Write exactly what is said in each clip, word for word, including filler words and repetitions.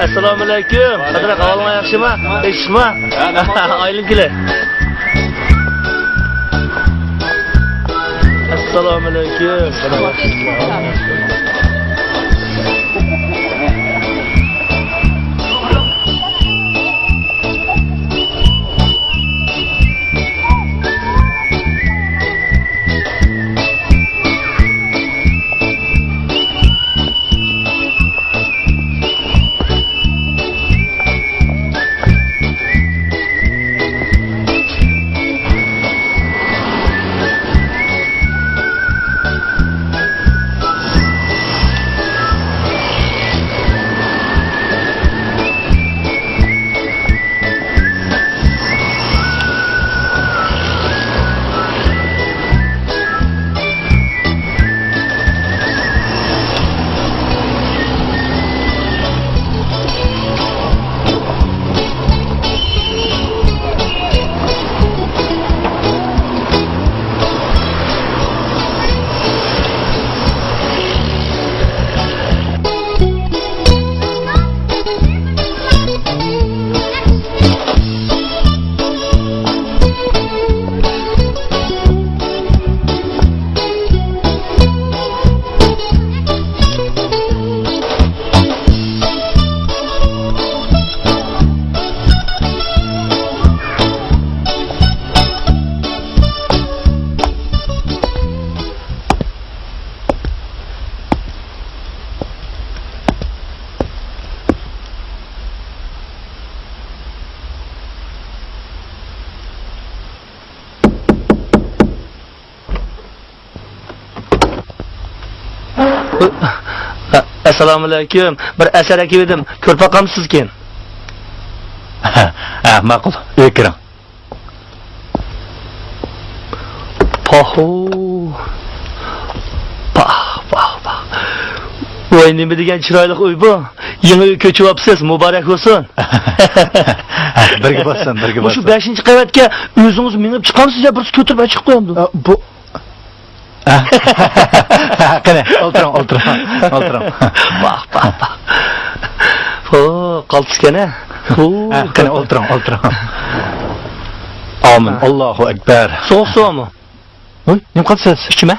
ئەسسالامۇئەلەيكۇم. قادىر ئاكا، ئەھۋالىڭلار ياخشىمۇ؟ ئىشمۇ؟ ئايلىنىپ كېلەي. ئەسسالامۇئەلەيكۇم. ئەسسالامۇئەلەيكۇم. بىر ئەسەر ئەكىۋىدىم. كۆرۈپ باقامسىزكىن؟ ھە، ماقۇل. ئۆيگە كىرىڭ. پاھو. پاھ، پاھ، پاھ. ۋاي، نېمە دېگەن چىرايلىق ئۆي بۇ. يېڭى ئۆي كۆچۈۋاپسىز، مۇبارەك بولسۇن. بىرگە بولسۇن، بىرگە بولسۇن. مۇشۇ بەشىنچى قەۋەتكە ئۆزىڭىز مېڭىپ چىقامسىز يا بىرسى كۆتۈرۈپ ئەچىقىپ قويامدۇ؟ ئە، بۇ. قېنى، ئولتۇرۇڭ، ئولتۇرۇڭ، ئولتۇرۇڭ. ۋاھ، ۋاھ، ۋاھ. ھو، قالتىسكەن ھە. ھە، قېنى، ئولتۇرۇڭ، ئولتۇرۇڭ. ئامىن. ھە. ئاللاھۇ ئەكبەر. سوغۇق سۇ بارمۇ؟ ھوي، نېمە قىلىسىز؟ ئىچىمە.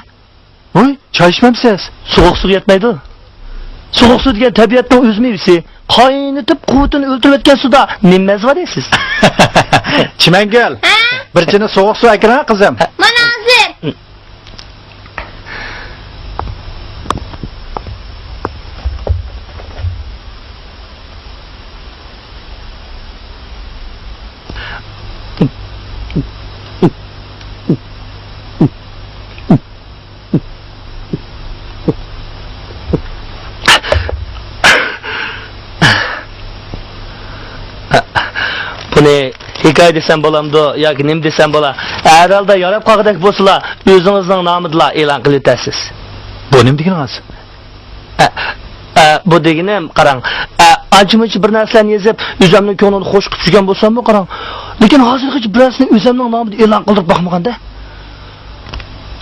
ھوي، چاي ئىچمەمسىز؟ سوغۇق سۇ يەتمەيدۇ. سوغۇق سۇ دېگەن تەبىئەتنىڭ ئۆز مېۋىسى. قاينىتىپ قۇۋۋىتىنى ئۆلتۈرۈۋەتكەن سۇدا نېمە مەززە بار دەيسىز؟ چىمەنگۈل، بىر چىنە سوغۇق سۇ ئەكىرىڭە، قىزىم. مانا ھازىر. بۇنى ھېكايە دېسەم بولامدۇ ياكى نېمە دېسەم بولا؟ ھەر ھالدا ياراپ قالغۇدەك بولسىلا، ئۆزىڭىزنىڭ نامىدىلا ئېلان قىلىۋېتەرسىز. بۇ نېمە دېگىنىڭىز؟ ئە، ئە، بۇ دېگىنىم، قاراڭ، ئە، ئانچە-مۇنچە بىر نەرسىلەرنى يېزىپ، ئۆزەمنىڭ كۆڭلىنى خۇش قىلىپ يۈرگەن بولساممۇ، قاراڭ، لېكىن ھازىرغىچە بىر نەرسىنى ئۆزەمنىڭ نامىدا ئېلان قىلدۇرۇپ باقمىغان-دە.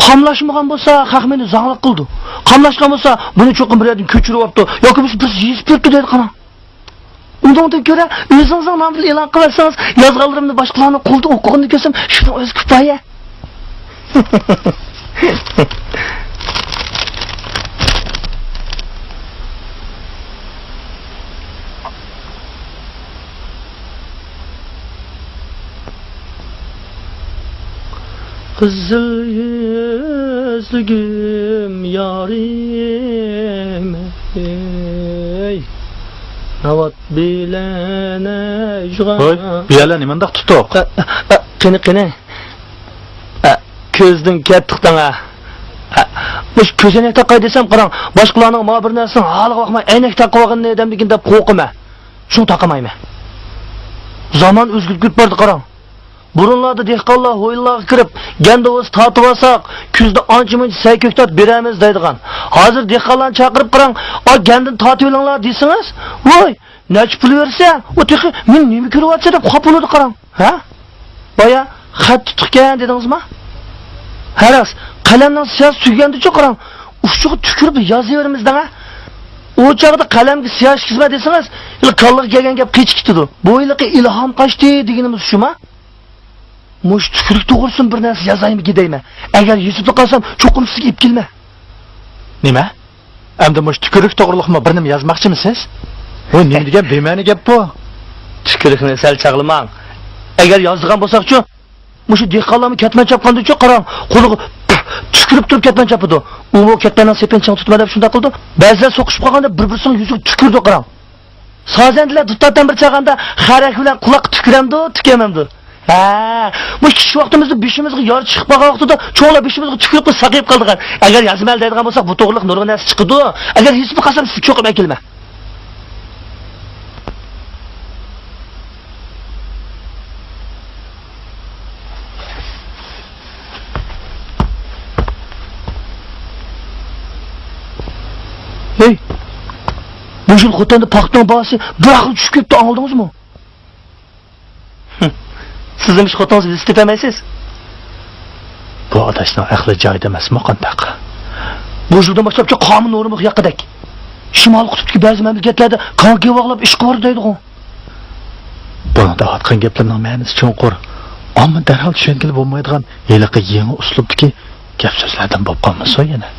قاملاشمىغان بولسا، خەق مېنى زاڭلىق قىلىدۇ. قاملاشقان بولسا، بۇنى چوقۇم بىر يەردىن كۆچۈرۈۋاپتۇ ياكى بولمىسا بىرسى يېزىپ بېرىپتۇ دەيدۇ، قاراڭ. ئۇنىڭدىن كۆرە، ئۆزىڭىزنىڭ نامىدىلا ئېلان قىلىۋەتسىڭىز، يازغانلىرىمنى باشقىلارنىڭ قولىدا ئوقۇغىنىنى كۆرسەم، شۇنىڭ ئۆزى كۇپايە. قىزىل يۈزلۈگۈم يارىم، ئەي، ناۋات بىلەن ئەجغا. ھوي، بۇ يەرلەر نېمانداق تۇتۇق؟ ئە، ئە، ئە، قېنى، قېنى. ئە، كۆزدىن كەتتىق دەڭ، ئە. ئە، مۇشۇ كۆزەينەك تاقاي دېسەم، قاراڭ، باشقىلارنىڭ مانا بىر نەرسىنىڭ ھالىغا باقماي ئەينەك تاقىۋالغىنىنى دەمدىكىن دەپ قورقىمەن. شۇڭا تاقىمايمەن. زامان ئۆزگىرىپ كېتىپ باردى، قاراڭ. بۇرۇنلاردا دېھقانلار ھويلىلارغا كىرىپ، گەندە بولسا تارتىۋالساق، كۈزدە ئانچە-مۇنچە سەي-كۆكتات بېرەرمىز دەيدىغان. ھازىر دېھقانلارنى چاقىرىپ قاراڭ، ئا، گەندىنى تارتىۋېلىڭلار دېسىڭىز، ۋاي، نەچچە پۇل بېرىسەن؟ ئۇ تېخى مەن نېمە كۆرۈۋاتىسەن دەپ خاپا بولىدۇ، قاراڭ. ھە؟ بايا خەت تۇتۇقكەن دېدىڭىزما؟ ھە راست، قەلەمنىڭ سىياسى تۈگىگەندىچۇ، قاراڭ، ئۇچىغا تۈكۈرۈپ يازىۋېرىمىز دەڭە. ئۇ چاغدا قەلەمگە سىياھ ئىشكىزمە دېسىڭىز، ھېلى كاللىغا كەلگەن گەپ قېچىپ كېتىدۇ. بۇ ھېلىقى ئىلھام قاچتى دېگىنىمىز شۇما؟ مۇشۇ تۈكرۈك توغرىسىدا بىر نەرسە يازايمىكىن دەيمەن. ئەگەر يېزىپلا قالسام، چوقۇم سىزگە ئېلىپ كېلىمەن. نېمە؟ ئەمدى مۇشۇ تۈكرۈك توغرىلىقمۇ بىر نېمە يازماقچىمۇسىز؟ ۋوي، نېمە دېگەن بىمەنە گەپ بۇ؟ تۈكرۈكنى سەل چاغلىماڭ. ئەگەر يازىدىغان بولساقچۇ، مۇشۇ دېھقانلارمۇ كەتمەن چاپقاندىچۇ، قاراڭ، قولىغا تۈكۈرۈپ تۇرۇپ كەتمەن چاپىدۇ. ئۇمۇ كەتمەننىڭ سېپىنى چىڭ تۇتىمەن دەپ شۇنداق قىلىدۇ. بەزىلەر سوقۇشۇپ قالغاندا بىر-بىرسىنىڭ يۈزىگە تۈكۈرىدۇ، قاراڭ. سازەندىلەر دۇتار تەمبۇر چالغاندا خەرەك بىلەن قۇلاققا تۈكۈرەمدۇ، تۈكۈرمەمدۇ؟ ھە، مۇشۇ كىچىك ۋاقتىمىزدا بېشىمىزغا يارا چىقىپ قالغان ۋاقتىدا چوڭلار بېشىمىزغا تۈكۈرۈپ ساقىيىپ قالىدىغان. ئەگەر يازىمەن دەيدىغان بولساق، بۇ توغرىلىق نۇرغۇن نەرسە چىقىدۇ. ئەگەر يېزىپلا قالسام، سىزگە چوقۇم ئەكېلىمەن. ھەي، بۇ يىل خوتەندە پاختىنىڭ باھاسى بىر ئاققا چۈشۈپ كەتتى، ئاڭلىدىڭىزمۇ؟ سىزمۇ شۇ خوتۇنىڭىزنى ئىزدىتىپ بەرمەيسىز؟ بۇ ئاداشنىڭ ئەقلى جايىدا ئەمەسمۇ قانداق؟ بۇ يىلدىن باشلاپچۇ قانۇن نورمىغا ياققىدەك. شىمالىي قۇتۇپتىكى بەزى مەملىكەتلەردە قان كېۋەغلاپ ئىشقا بارىدۇ دەيدىغۇ. بۇنىڭ دەۋاتقان گەپلىرىنىڭ مەنىسى چوڭقۇر، ئەمما دەرھال چۈشەنگىلى بولمايدىغان ھېلىقى يېڭى ئۇسلۇبتىكى گەپ-سۆزلەردىن بولۇپ قالمىسۇن يەنە.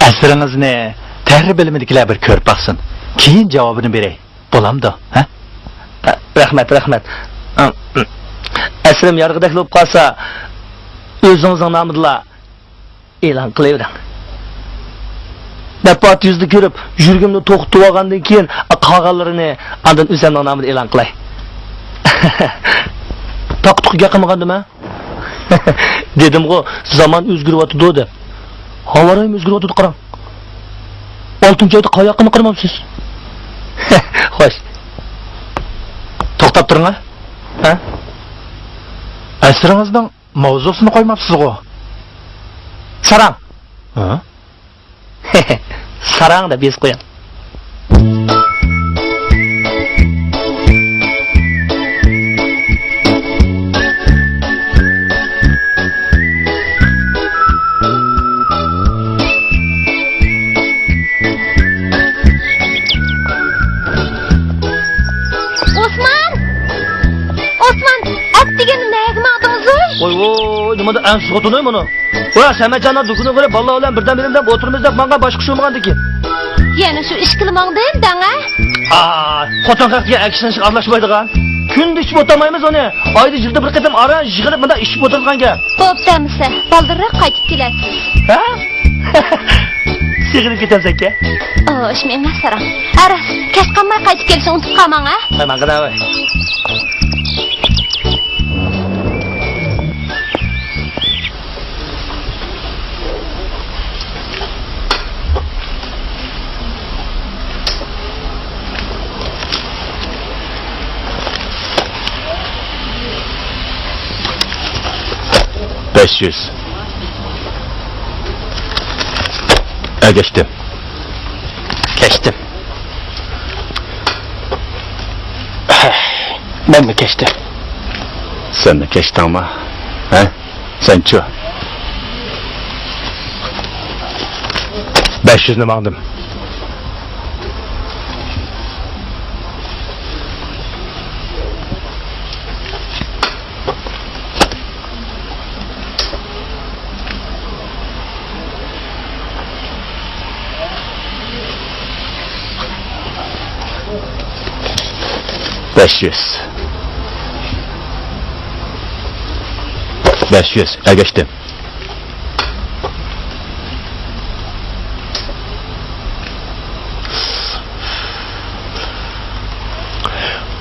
ئەسىرىڭىزنى تەھرىر بۆلۈمىدىكىلەر بىر كۆرۈپ باقسۇن. كېيىن جاۋابىنى بېرەي. بولامدۇ، ھە؟ رەھمەت، رەھمەت. ئەسىرىم يارىغۇدەك بولۇپ قالسا، ئۆزىڭىزنىڭ نامىدىلا ئېلان قىلىۋېرىڭ. مەتبۇئات يۈزىدە كۆرۈپ، يۈرىكىمنى توختىتىۋالغاندىن كېيىن، قالغانلىرىنى ئاندىن ئۆزۈمنىڭ نامىدا ئېلان قىلاي. تاقا-تۇقا گەپ قىلمىغاندىم، ھە؟ دېدىمغۇ، زامان ئۆزگىرىۋاتىدۇ دەپ. ھاۋا رايىمۇ ئۆزگىرىۋاتىدۇ، قاراڭ. ئالتىنچى ئايدا قاياققىمۇ قارىمامسىز؟ خوش. توختاپ تۇرۇڭ، ھە؟ ھە؟ ئەسىرىڭىزنىڭ ماۋزۇسىنى قويماپسىزغۇ؟ ساراڭ. ھە؟ ساراڭ دەپ يېزىپ قويۇڭ. ئوسمان! ئوسمان! ئەپ دېگەندە نەگە ماڭدىڭىز؟ ۋوي، ۋوي، نېمانداق ئەڭسىز خوتۇن ئەي مانا. ۋە سەمەتجانلار دۇكىنىغا كىرىپ، بالىلار بىلەن بىردەم بىلىم دەپ ئولتۇرىمىز دەپ ماڭغان، باشقا ئىش بولمىغاندىكىن. يەنە شۇ ئىشكىلا ماڭدىم دەڭە. ئا، خوتۇن خەق دېگەن ئەكشىنىشقا ئارىلاشمايدىغان. كۈندە ئىچىپ ئولتۇرمايمىز ئۇنى. ئايدا يىلدا بىر قېتىم ئاران يىغىلىپ مۇنداق ئىچىپ ئولتۇرىدىغان گەپ. بوپتۇ ئەمىسە، بالدۇرراق قايتىپ كېلەتتى. ھە؟ سېغىنىپ كېتەمسەنكەن؟ ئۇ ئىشمۇ ئەمەس، ساراڭ. ھە راست، كەچ قالماي قايتىپ كېلىشىڭ ئۇنتۇپ قالماڭ، ھە؟ ھە، ماڭغىنا ۋاي. بەش يۈز. ئەگەشتىم. كەچتىم. مەنمۇ كەچتىم. سەنمۇ كەچتىڭما؟ ھە؟ سەنچۇ؟ بەش يۈزنى ماڭدىم. بەش يۈز. بەش يۈز، ئەگەشتىم.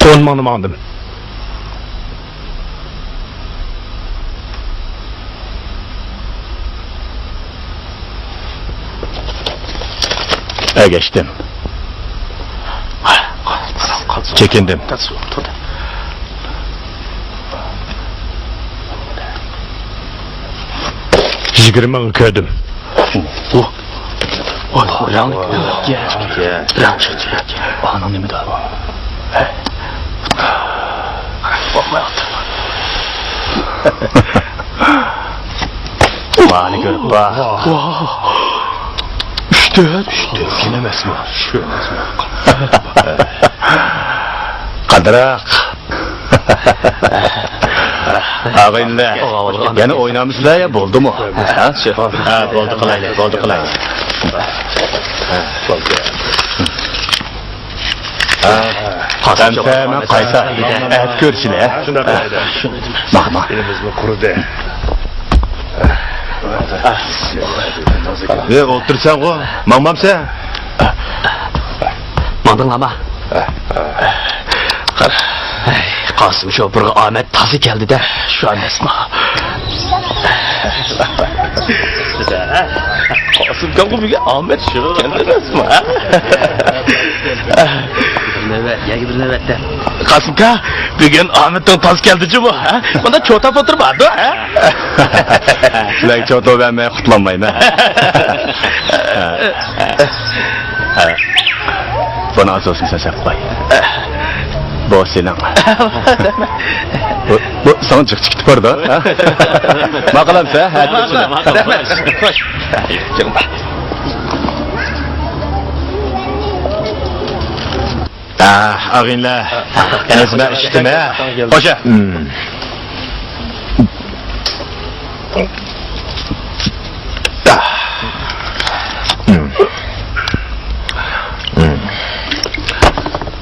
ئون مىڭنى ماڭدىم. ئەگەشتىم. چېكىندىم. يىگىرمە مىڭ كۆردۈم. ۋاي، رەڭلىك. ئانىڭ نېمىدە؟ ھەي. قورقماي ئولتۇر. مانى كۆرۈپ باق. ئۈچ تۆت. ئۈچ تۆت. كىم ئەمەسمۇ؟ شۇ ئەمەسمۇ؟ قاتراق. ئاغىنىلەر، يەنە ئوينامسىلەر يا بولدىمۇ؟ ھە؟ ھە، بولدى قىلايلى، بولدى قىلايلى. ھە، بولدى. ھە، قاسىم، مەن قايتا. ئەتە كۆرۈشىلى، ھە؟ شۇنداق قىلايلى. ماڭ، ماڭ. ئېلىمىزمۇ قۇرۇدى. ئە، ئولتۇرسەنغۇ، ماڭمامسەن؟ ماڭدىڭلارما؟ قاسىم شوپۇرغا ئامەت تازا كەلدى-دە، شۇ ئەمەسمۇ؟ قاسىم كاڭغا بۈگۈن ئامەت شۇ كەلدى ئەمەسمۇ؟ بىر نۆۋەت، يەنە بىر نۆۋەتتە. قاسىمكا، بۈگۈن ئامەتنىڭ تاز كەلدى جۇمۇ، ھە؟ مۇندا چوتا پوتۇر باردۇ، ھە؟ سىلەرگە چوتا بەرمەي قۇتۇلالمايمەن. بۇنى ئاز بولسۇن سەن سەپ قوي. بۇ سېنىڭ. بۇ، بۇ ساڭا جىق چىقىپ بارىدۇ، ھە؟ ماقۇلامسەن، ھە؟ ماقۇل، ماقۇل. رەھمەت. خوش. ئاھ، ئاغىنىلەر، ئەزمە ئىشتىمە. خوشە.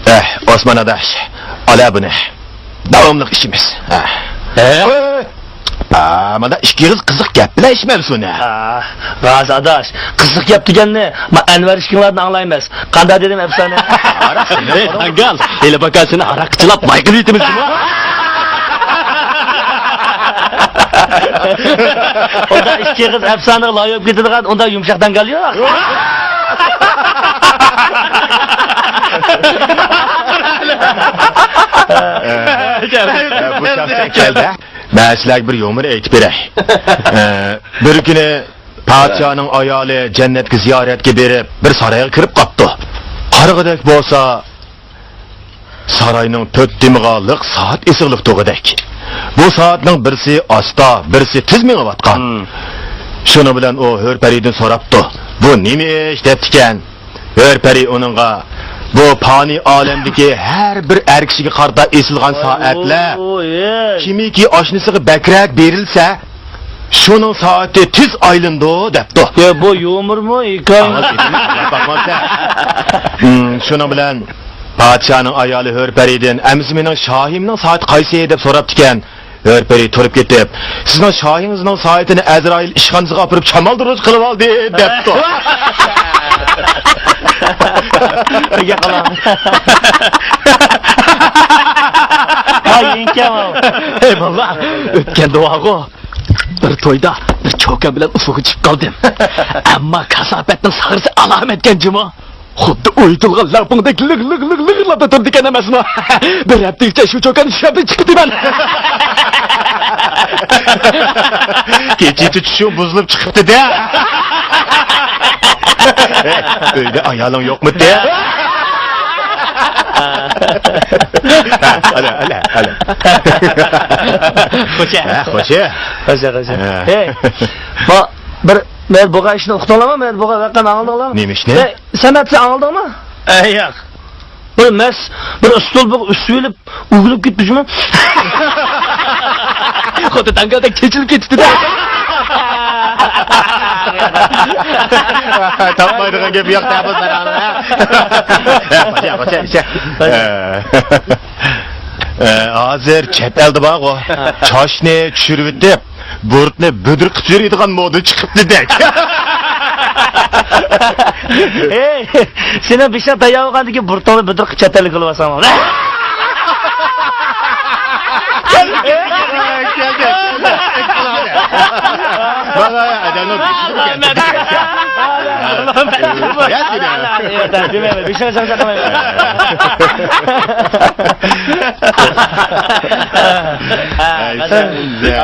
ئەھ، ئوسمان ئاداش، ئالا بۇنى. داۋاملىق ئىچىمىز. ئە؟ ئە، مانا ئىككى ئېغىز قىزىق گەپ بىلەن ئىچمەمسۇن، ھە؟ ئا، غازى ئاداش، قىزىق گەپ دېگەننى ما ئەنۋەر ئىككىڭلاردىن ئاڭلايمىز. قانداق دېدىم ئەپسانە؟ ھەي، داڭگال، ھېلى باكا سېنى ھاراققا چىلاپ باي قىلىۋېتىمىز جۇمۇ. ئۇنداق ئىككى ئېغىز ئەپسانىغا لايىق بولۇپ كېتىدىغان ئۇنداق يۇمشاق داڭگال يوق. بۇ شەخس كەلدى. مەن سىلەرگە بىر يۇمۇر ئېيتىپ بېرەي. ئە، بىر كۈنى پادىشاھنىڭ ئايالى جەننەتكە زىيارەتكە بېرىپ، بىر سارايغا كىرىپ قاپتۇ. قارىغۇدەك بولسا، ساراينىڭ تۆت تېمىغا لىق سائەت ئېسىقلىق تۇرغۇدەك. بۇ سائەتنىڭ بىرسى ئاستا، بىرسى تېز مېڭىۋاتقان. شۇنىڭ بىلەن ئۇ ھۆر پەرىدىن سوراپتۇ، «بۇ نېمە ئىش؟» دەپتىكەن. ھۆر پەرى ئۇنىڭغا، «بۇ پانىي ئالەمدىكى ھەر بىر ئەر كىشىگە قارىتا ئېسىلغان سائەتلەر كىمكى ئاشنىسىغا بەكرەك بېرىلسە، شۇنىڭ سائىتى تېز ئايلىنىدۇ» دەپتۇ. يا، بۇ يۇمۇرمۇ، ھېكايىمۇ؟ شۇنىڭ بىلەن پادىشاھنىڭ ئايالى ھۆر پەرىدىن، «ئەمىسە مېنىڭ شاھىمنىڭ سائىتى قايسى؟» دەپ سوراپتىكەن. ھۆر پەرى تۇرۇپ كېتىپ، «سىزنىڭ شاھىڭىزنىڭ سائىتىنى ئەزرائىل ئىشخانىسىغا ئاپىرىپ شامالدۇرغۇچ قىلىۋالدى» دەپتۇ. ھەي، يېڭىكەن ئۇ. ھەي، باللا، ئۆتكەندە بارغۇ، بىر تويدا بىر چوكان بىلەن ئۇسسۇلغا چىقىپ قالدىم. ئەمما كاساپەتنىڭ ساغرىسى ئالامەتكەن جۇمۇ. خۇددى ئويۇتۇلغان لەڭپىڭدەك لىغ، لىغ، لىغ، لىغىرلاپ تۇرىدىكەن ئەمەسمۇ؟ بىر ھەپتىگىچە شۇ چوكاننى چىشلەپ چىقىپتىمەن. كېچىچە چۈشۈڭ بۇزۇلۇپ چىقىپتۇ-دە. ئۆيدە ئايالىڭ يوقمىدى؟ ئەلە، ئەلە، ئەلە. خوشە. ھە، خوشە. خوشە، خوشە. ھە. ھەي، ما، بىر مەيەر بولغان ئىشنى ئۇقتۇڭلارمۇ؟ مەيەر بولغان ۋەقەنى ئاڭلىدىڭلارمۇ؟ نېمە ئىشنى؟ ھەي، سەمەت، سەن ئاڭلىدىڭمۇ؟ ئەي، ياق. بىر مەس، بىر ئۇسسۇل، بىر ئۈسۈۋېلىپ ئۆگىنىپ كېتىپتۇ جۇمۇ. خۇددى داڭگالدەك چېچىلىپ كېتىپتۇ-دە. تاپمايدىغان گەپ يوق-دە بۇ ساراڭنىڭ، ھە؟ خوشە، خوشە، خوشە. ئە، ھازىر چەت ئەلدە بارغۇ، چاچنى چۈشۈرۈۋېتىپ، بۇرۇتنى بۈدرە قىلىپ يۈرىدىغان مودا چىقىپتۇ-دەك. ھەي، سېنىڭ بېشىڭ تەييار بولغاندىن كېيىن بۇرۇتۇڭنى بۈدرە قىلىپ چەت ئەلگە كېلىۋالساڭ.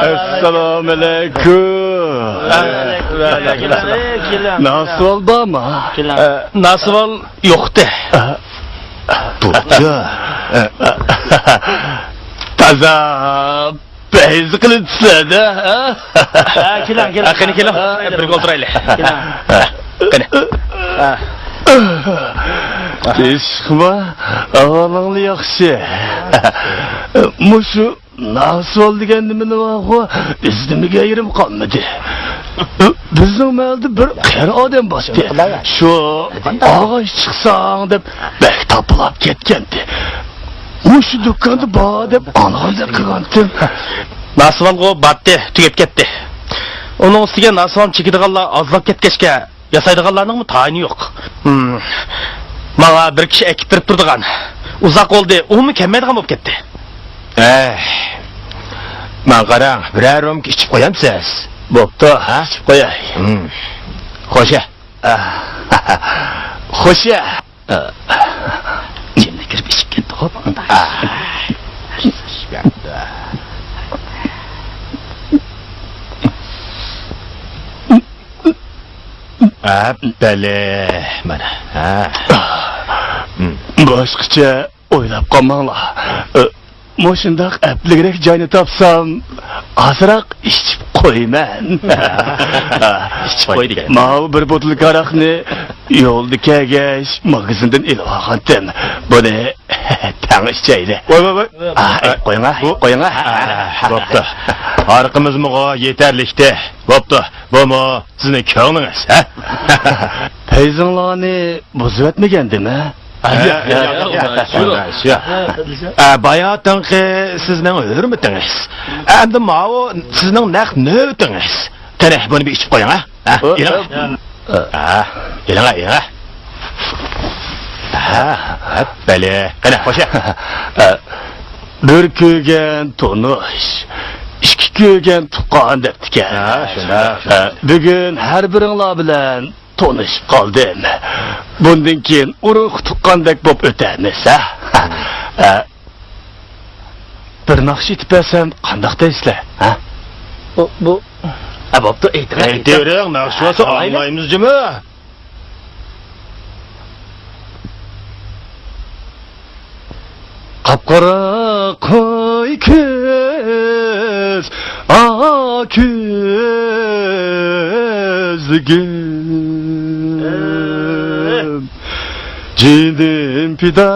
ئەسسالامۇ ئەلەيكۇم. ناسىۋال بارمۇ؟ ئە، ناسىۋال يوقتى. بوپتۇ. تازا پەيز قىلىپسىلەر-دە، ھە؟ ھە، كېلىڭ، كېلىڭ. ھە، قېنى، كېلىڭ. ھە، بىرگە ئولتۇرايلى. كېلىڭ. ھە، قېنى. ھە. ئىشقىبا، ئەھۋالىڭلار ياخشى. مۇشۇ ناسىۋال دېگەن نېمىنى بارغۇ، ئىزدىمىگەن يېرىم قالمىدى. بىزنىڭ مەھەللىدە بىر قېرى ئادەم بارتتى. شۇ ئاغاچ چىقساڭ دەپ بەك تاپىلاپ كەتكەنتى. مۇشۇ دۇكاندا بار دەپ ئاڭلىغاندەك قىلغانتىم. ناسىۋالغۇ بارتتى، تۈگەپ كەتتى. ئۇنىڭ ئۈستىگە ناسىۋالنى چېكىدىغانلار ئازلاپ كەتكەچكە، ياسايدىغانلارنىڭمۇ تايىنى يوق. ھىم. ماڭا بىر كىشى ئەكېتىپ بېرىپ تۇرىدىغان. ئۇزاق بولدى، ئۇمۇ كەلمەيدىغان بولۇپ كەتتى. ئەي، ماڭا قاراڭ، بىرەر رومكا ئىچىپ قويامسىز؟ بوپتۇ، ھە؟ ئىچىپ قوياي. ھىم. خوشە. ئە، خوشە. ئە، جىمنى كىرىپ ئىچىپ كەتتى خوپ. ئە. ئەپپەلى، مانا. ھە. ھىم. باشقىچە ئويلاپ قالماڭلار. ئە، مۇشۇنداق ئەپلىكرەك جاينى تاپسام، ئازراق ئىچىپ قويىمەن. ئىچىپ قوي دېگەن. ماۋۇ بىر بوتۇلكا ھاراقنى يولدا كەلگەچ ماگىزىندىن ئېلىپ ئالغانتىم. بۇنى تەڭ ئىچەيلى. ۋاي، ۋاي، ۋاي. ئا، ئەي، قويۇڭا، بۇ قويۇڭا. ئا، بوپتۇ. ھارىقىمىزمۇغۇ يېتەرلىكتى. بوپتۇ. بۇمۇ سىزنىڭ كۆڭلىڭىز، ھە؟ پەيزىڭلارنى بۇزۇۋەتمىگەندىم، ھە؟ ھە، ياق، ياق، ياق، ياق، ياق. ئە، باياتىنقى سىزنىڭ ھۆرمىتىڭىز. ئەمدى ماۋۇ سىزنىڭ نەق نۆۋىتىڭىز. قېنى، بۇنى بىر ئىچىپ قويۇڭ، ھە؟ ھە، ئېلىڭ. ھە، ئېلىڭ، ئېلىڭ. ھە، ھە، بەلى. قېنى، خوشە. بىر كۆرگەن تونۇش، ئىككى كۆرگەن تۇغقان دەپتىكەن. ھە، شۇنداق. بۈگۈن ھەر بىرىڭلار بىلەن تونۇشۇپ قالدىم. بۇندىن كېيىن ئۇرۇق تۇغقاندەك بولۇپ ئۆتەرمىز، ھە؟ ھە. بىر ناخشا ئېيتىپ بەرسەم قانداق دەيسىلەر، ھە؟ بۇ، بۇ. ھە، بوپتۇ، ئېيتىڭ. ئېيتىۋېرىڭ، ناخشا بولسا ئاڭلايمىز جۇمۇ. قاپقارا قوي كۆز، ئاق كۆزلۈكۈم. جېنىم پىدا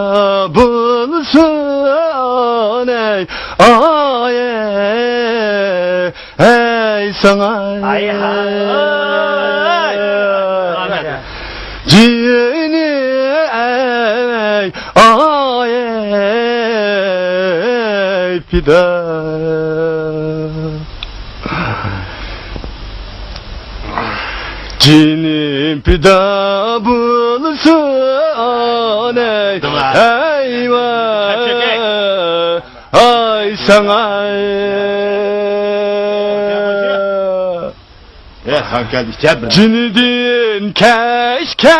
بولسۇن، ئەي، ئاي، ئەي. ھەي ساڭا، ھەي، ھەي. جېنىم ئەي، ئاي، ئەي، پىدا. جېنىم پىدا بولسۇن، ئەي، ئەي، ۋاي. ئاي ساڭا. جېنىدىن كەچكەن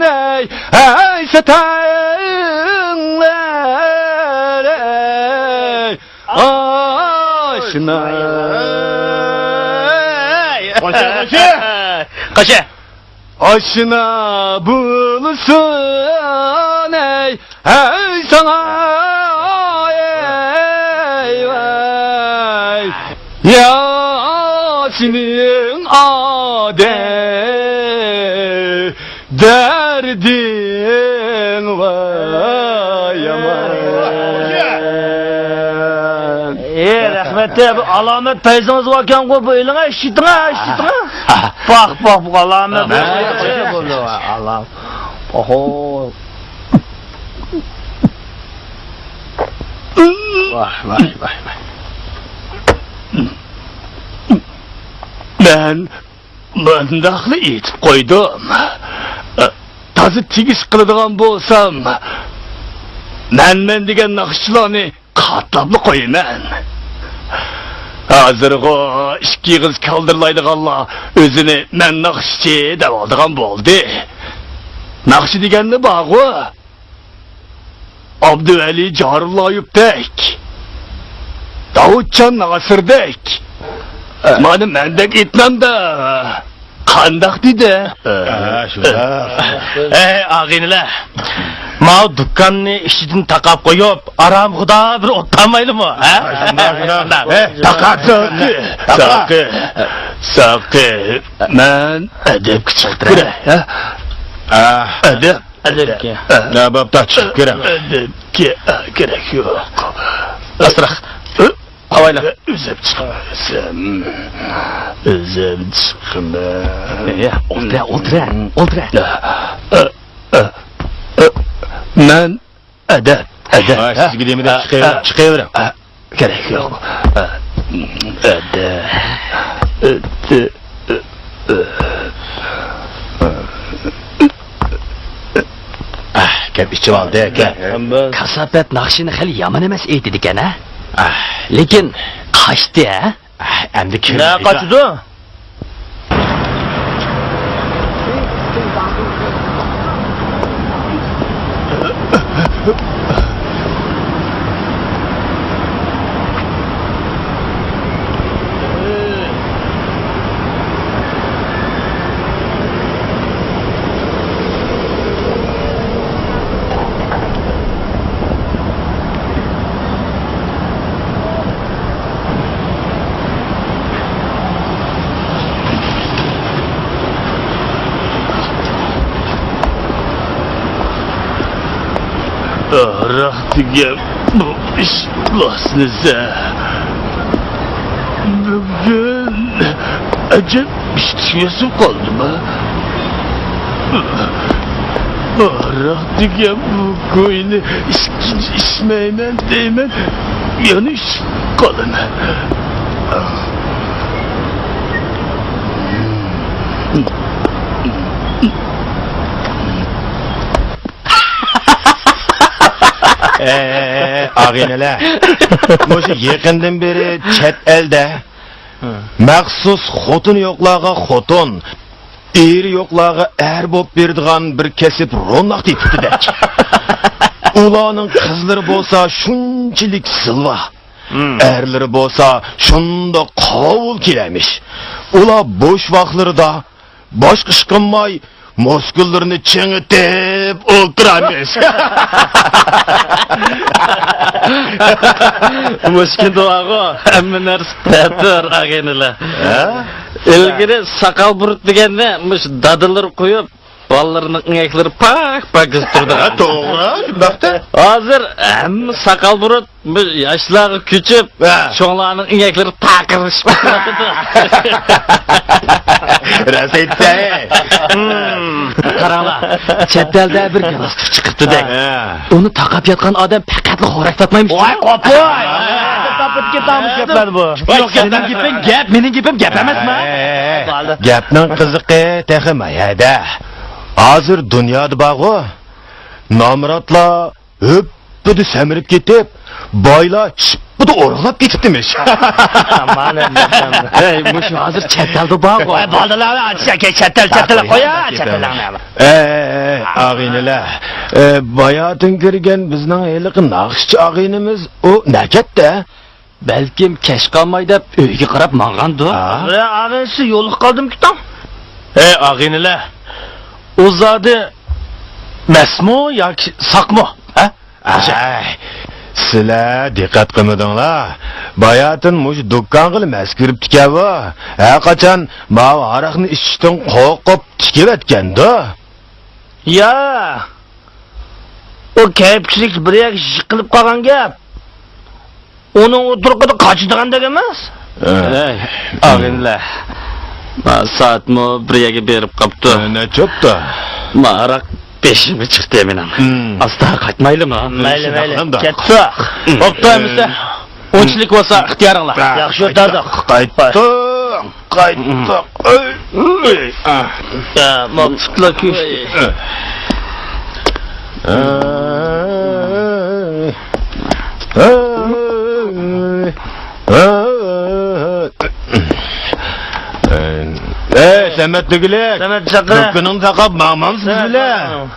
ئەي، ئەي ساتاڭلار ئەي، ئاشنا. قوشە، قوشە. قوشە. ئاشنا بولسۇن ئەي، ھەي ساڭا، ئەي ۋاي. يا سېنىڭ ئادەم دەردىڭ ۋاي يامان. ئى، رەھمەت، بۇ ئالامەت پەيزىڭىز باركەنغۇ، بۇ ئېلىڭە، ئىشلىتىڭە، ئىشلىتىڭە. پاھ، پاھ، بۇ ئالامەت. ئالام. ئوھو. ۋاھ، ۋاھ، ۋاھ، ۋاھ. مەن مۇنداقلا ئېيتىپ قويدۇم. تازا تېگىش قىلىدىغان بولسام، مەنمەن دېگەن ناخشىچىلارنى قاتلاپلا قويىمەن. ھازىرغۇ ئىككى ئېغىز كالدىرلايدىغانلار ئۆزىنى مەن ناخشىچى دەۋالىدىغان بولدى. ناخشا دېگەنلا بارغۇ. ئابدۇۋەلى جارۇللايېۋتەك، داۋۇتجان ناسىردەك، مانا مەندەك ئېيتمامدا. قانداق دېدى؟ ھە، شۇنداق. ئەي، ئاغىنىلەر، ماۋۇ دۇكاننى ئىچىدىن تاقاپ قويۇپ، ئارامخۇدا بىر ئولتۇرمايلىمۇ، ھە؟ شۇنداق، شۇنداق. ھە، تاقا، ساقى، ساقى، ساقى. مەن ئەدەپكە چىقىپ كىرەي، ھە؟ ئەدەپ. ئەدەپكە. ھە، بوپتۇ، چىقىپ كىرەڭ. ئەدەپكە كېرەك يوق. ئاستىراق. ئاۋايلا. ئۆزۈم چىقىمەن. ئۆزۈم چىقىمەن. ئولتۇرە، ئولتۇرە، ئولتۇرە. مەن ئەدەپ، ئەدەپ. ھە، سىزگە دېمىدىم، چىقىۋېرىڭ. كېرەك يوق. ئەدەپ. ئاھ، كەپ ئىچىۋالدى، كەپ. كاساپەت ناخشىنى خېلى يامان ئەمەس ئېيتىدىكەن، ھە؟ لېكىن قاچتى، ھە؟ ئەمدى كىم نە قاچىدۇ؟ ھاراق دېگەن بۇ ئىش بولاسنىسە. بۈگۈن ئەجەب ئىچكۈسى قالدىما؟ ھاراق دېگەن بۇ كوينى ئىچ-، ئىچمەيمەن دەيمەن، يەنە ئىچىپ قالىمەن. ئەي، ئاغىنىلەر، مۇشۇ يېقىندىن بېرى چەت ئەلدە مەخسۇس خوتۇنى يوقلارغا خوتۇن، ئېرى يوقلارغا ئەر بولۇپ بېرىدىغان بىر كەسىپ روناق تېپىپتىدەك. ئۇلارنىڭ قىزلىرى بولسا شۇنچىلىك زىلۋا، ئەرلىرى بولسا شۇنداق قاۋۇل كېلەمىش. ئۇلار بوش ۋاقىتلىرىدا باشقا ئىش قىلماي، مۇسكۇللىرىنى چىڭىتىپ ئولتۇرامىش. مۇشۇ كۈندە بارغۇ، ھەممە نەرسە تەتۈر، ئاغىنىلەر. ھە؟ ئىلگىرى ساقال بۇرۇت دېگەننى مۇشۇ دادىلىرى قويۇپ، بالىلىرىنىڭ ئىڭەكلىرى پاك-پاكىز تۇرىدۇ. ھە، توغرا، شۇنداقتا. ھازىر ھەممە ساقال بۇرۇت بىر ياشلارغا كۆچۈپ، ھە، چوڭلارنىڭ ئىڭەكلىرى تاقىرلىشىپ كېتىۋاتىدۇ. راست ئېيتتى. قاراڭلار، چەت ئەلدە بىر گالاستۇك چىقىپتىدەك. ھە. ئۇنى تاقاپ ياتقان ئادەم پەقەتلا خوراك تارتمايمىش. ۋاي، قوپۇي! تاپىپ كېتىمىز گەپلەرنى بۇ. يوق، مېنىڭ گېپىم گەپ، مېنىڭ گېپىم گەپ ئەمەسمۇ؟ ھەي، ھەي، ھەي. گەپنىڭ قىزىقى تېخى مايەدە. ھازىر دۇنيادا بارغۇ، نامراتلار ھۆپپىدە سەمرىپ كېتىپ، بايلار شىپپىدە ئورۇقلاپ كېتىپتىمىش. مانا ئەمدى. ھەي، مۇشۇ ھازىر چەت ئەلدە بارغۇ. ۋاي، بالىلار، چەت ئەل، چەت ئەل، قويا، چەت ئەللەرنى. ئەي، ئەي، ئەي، ئاغىنىلەر، ئە، باياتىن كىرگەن بىزنىڭ ھېلىقى ناخشىچى ئاغىنىمىز ئۇ نەكەتتە؟ بەلكىم كەچ قالماي دەپ ئۆيگە قاراپ ماڭغاندۇ؟ ھە؟ بىرەر ئاغىنىسى يولۇقۇپ قالدىمىكىن؟ ھەي، ئاغىنىلەر، ئۇ زادى مەستمۇ ياكى ساقمۇ؟ ھە؟ ئەي، سىلەر دىققەت قىلمىدىڭلار. باياتىن مۇشۇ دۇكانغىلا مەس كىرىپتىكەن بۇ. ھەر قاچان ماۋۇ ھاراقنى ئىچىشتىن قورقۇپ تىكىۋەتكەندۇ. يا، ئۇ كەيپچىلىك بىر يەرگە يىقىلىپ قالغان گەپ. ئۇنىڭ ئوتتۇرىقىدا قاچىدىغاندەك ئەمەس. ھە. ئەي، ئاغىنىلەر، ما سائەتمۇ بىر يەرگە بېرىپ قاپتۇ. ھە، نەچچە بوپتۇ؟ ما ھاراق بېشىمغا چىقتى مېنىڭ. ھىم. ئاستا قايتمايلىمۇ؟ مەيلى، مەيلى. شۇنداق. كەتتۇق. بوپتۇ، ئەمىسە. ئۇنچىلىك بولسا ئىختىيارىڭلار. ياخشى ئولتۇردۇق. قايتتۇق، قايتتۇق. ئۆي، ئۆي. ھە، ما پۇتلا كۆشتى. ئەي، سەمەت دېگۈلۈك. سەمەت چاقىرە. دۇكىنىڭنى تاقاپ ماڭمامسىز بىلەن؟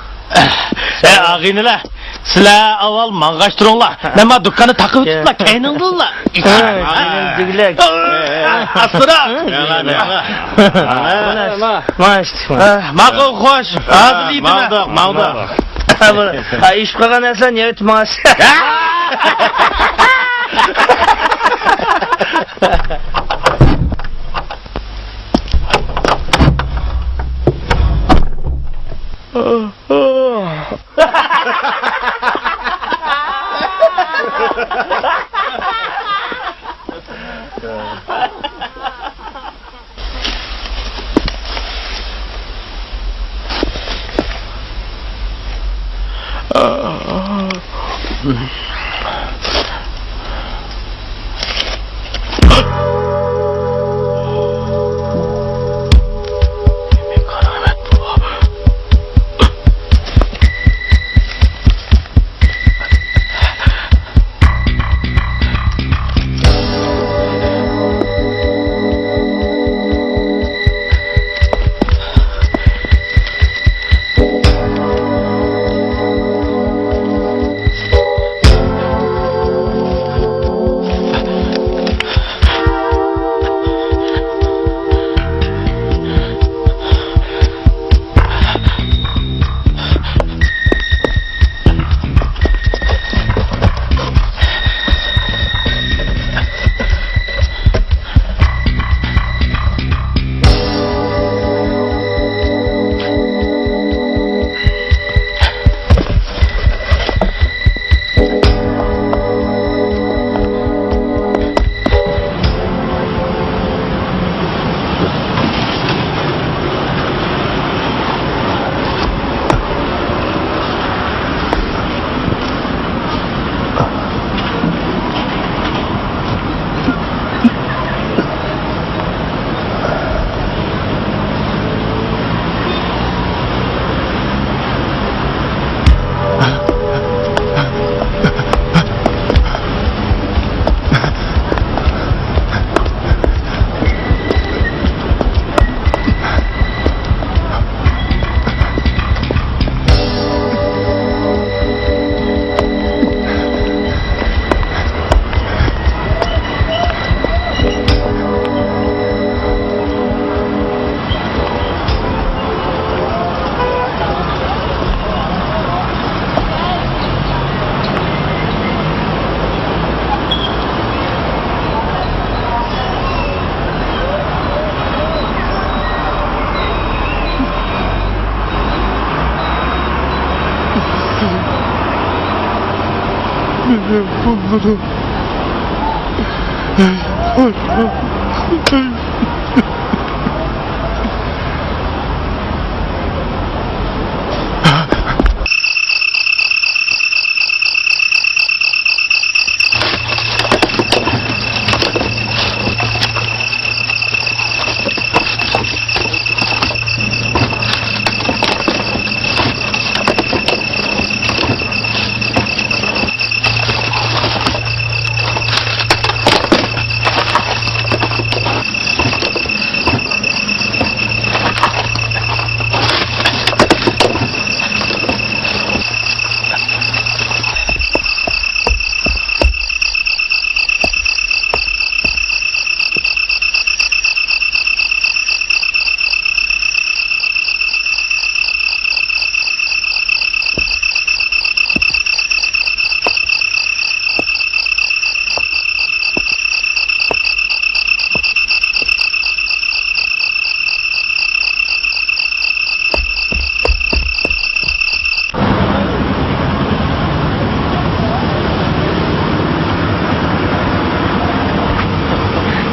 ھە، ئاغىنىلەر، سىلەر ئاۋۋال ماڭغاچ تۇرۇڭلار. مەن ما دۇكاننى تاقىۋېتىپلا، كەينىڭدىنلا. ھە، ئاغىنىلەر دېگۈلۈك. ئاستىراق. ماڭا، ماڭا. ماقۇل، خوش. ھازىر يېتىمەن. ماڭدۇق، ماڭدۇق. ھە، بۇ، ھە، ئېشىپ قالغان نەرسىلەر نىھايىتى ماڭا.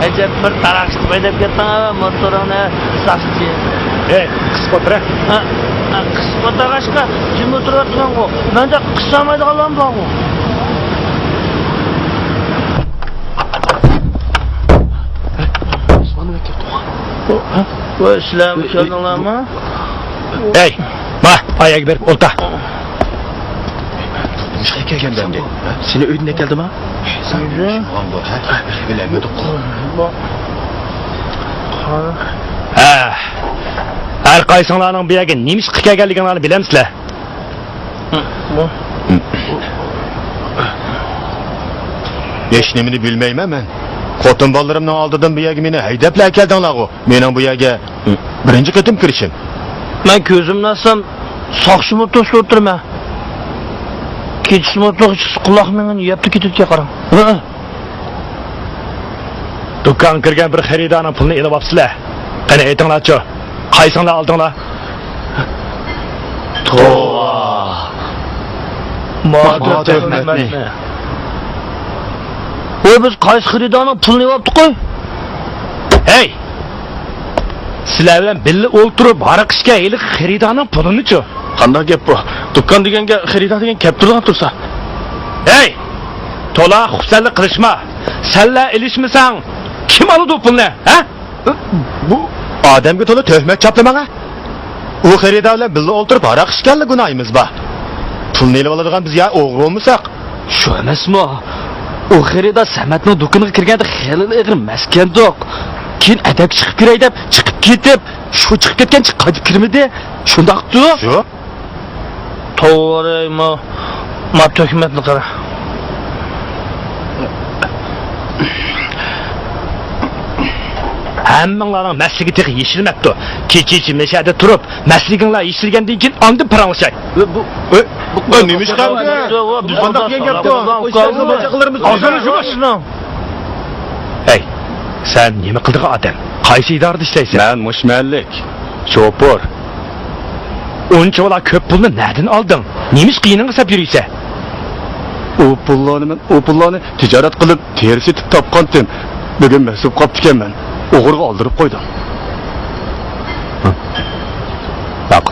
ئەجەب بىر تاراقچىلىق ھەيدەپ كەتتىڭ، موتورۇڭنى ساقچى. ھەي، قىسىپ ئولتۇر. ھە، ھە، قىسىپ ئولتۇرغاچقا جىم ئولتۇرۇۋاتىمەنغۇ. مەندە قىسالمايدىغانلارمۇ بارغۇ. ۋاي، سىلەرمۇ كەلدىڭلارمۇ؟ ھەي، ما، ئاياغغا بېرىپ ئولتۇر. نېمىشقا كەلگەن ئەمدى؟ سېنى ئۆيدىن ئەكەلدىما؟ ئۆيدە؟ بىلەلمىدۇق. ھە. ھەر قايسىڭلارنىڭ بۇ يەرگە نېمىشقا كەلگەنلىكىڭلارنى بىلەمسىلەر؟ ھېچنېمىنى بىلمەيمەن مەن. خوتۇن بالىلىرىمنىڭ ئالدىدىن بۇ يەرگە مېنى ھەيدەپلا ئەكەلدىڭلارغۇ. مېنىڭ بۇ يەرگە بىرىنچى قېتىم كىرىشىم. مەن كۆزۈمنى ئاچسام، ساقچىمۇ توسۇپ ئولتۇرىمەن. كېچىسىمۇ ئۇخلىماي قۇلاق مېڭىنى يەپلا كېتىدىكەن قارا. ھە؟ دۇكانغا كىرگەن بىر خېرىدارنىڭ پۇلىنى ئېلىۋاپسىلەر. قېنى ئېيتىڭلارچۇ، قايسىڭلار ئالدىڭلار؟ توۋا! ما تۆھمەتنى! ۋاي، بىز قايسى خېرىدارنىڭ پۇلىنى ئېلىۋاپتۇ قوي؟ ھەي! سىلەر بىلەن بىللە ئولتۇرۇپ ھاراق ئىچكەن ھېلىقى خېرىدارنىڭ پۇلىنىچۇ؟ قانداق گەپ بۇ؟ دۇكان دېگەنگە خېرىدار دېگەن كەپ تۇرىدىغان تۇرسا. ھەي! تولا خۇپسەنلىك قىلىشما. سەنلا ئېلىشمىساڭ، كىم ئالىدۇ پۇلنى، ھە؟ بۇ ئادەمگە تولا تۆھمەت چاپلىماڭ ھە. ئۇ خېرىدار بىلەن بىللە ئولتۇرۇپ ھاراق ئىچكەنلا گۇناھىمىز بار. پۇلنى ئېلىۋالىدىغان بىز يا ئوغرى بولمىساق. شۇ ئەمەسمۇ؟ ئۇ خېرىدار سەمەتنىڭ دۇكىنىغا كىرگەندە خېلىلا ئېغىر مەستكەندۇق. كېيىن ئەدەپكە چىقىپ كىرەي دەپ چىقىپ كېتىپ، شۇ چىقىپ كەتكەنچە قايتىپ كىرمىدى. شۇنداقتۇ؟ شۇ. توۋا، ما، ما تۆھمەتنى قارا. ھەممىڭلارنىڭ مەستلىكى تېخى يېشىلمەپتۇ. كېچىچە مەشەدە تۇرۇپ، مەستلىكىڭلار يېشىلگەندىن كېيىن ئاندىن پاراڭلىشاي. بۇ، بۇ، بۇ نېمە ئىش قالدى؟ بۇ قانداق دېگەن گەپتۇ؟ ئازراق يۇمۇش. ھەي، سەن نېمە قىلىدىغان ئادەم؟ قايسى ئىدارىدە ئىشلەيسەن؟ مەن مۇشۇ مەھەللىك شوپۇر. ئۇنچىۋالا كۆپ پۇلنى نەدىن ئالدىڭ؟ نېمە ئىشقا يېنىڭغا سەپ يۈرۈيسەن؟ ئۇ پۇللارنى مەن، ئۇ پۇللارنى تىجارەت قىلىپ، تېرە سېتىپ تاپقانتىم. بۈگۈن مەس بولۇپ قاپتىكەنمەن. ئوغرىغا ئالدۇرۇپ قويدۇم. باق.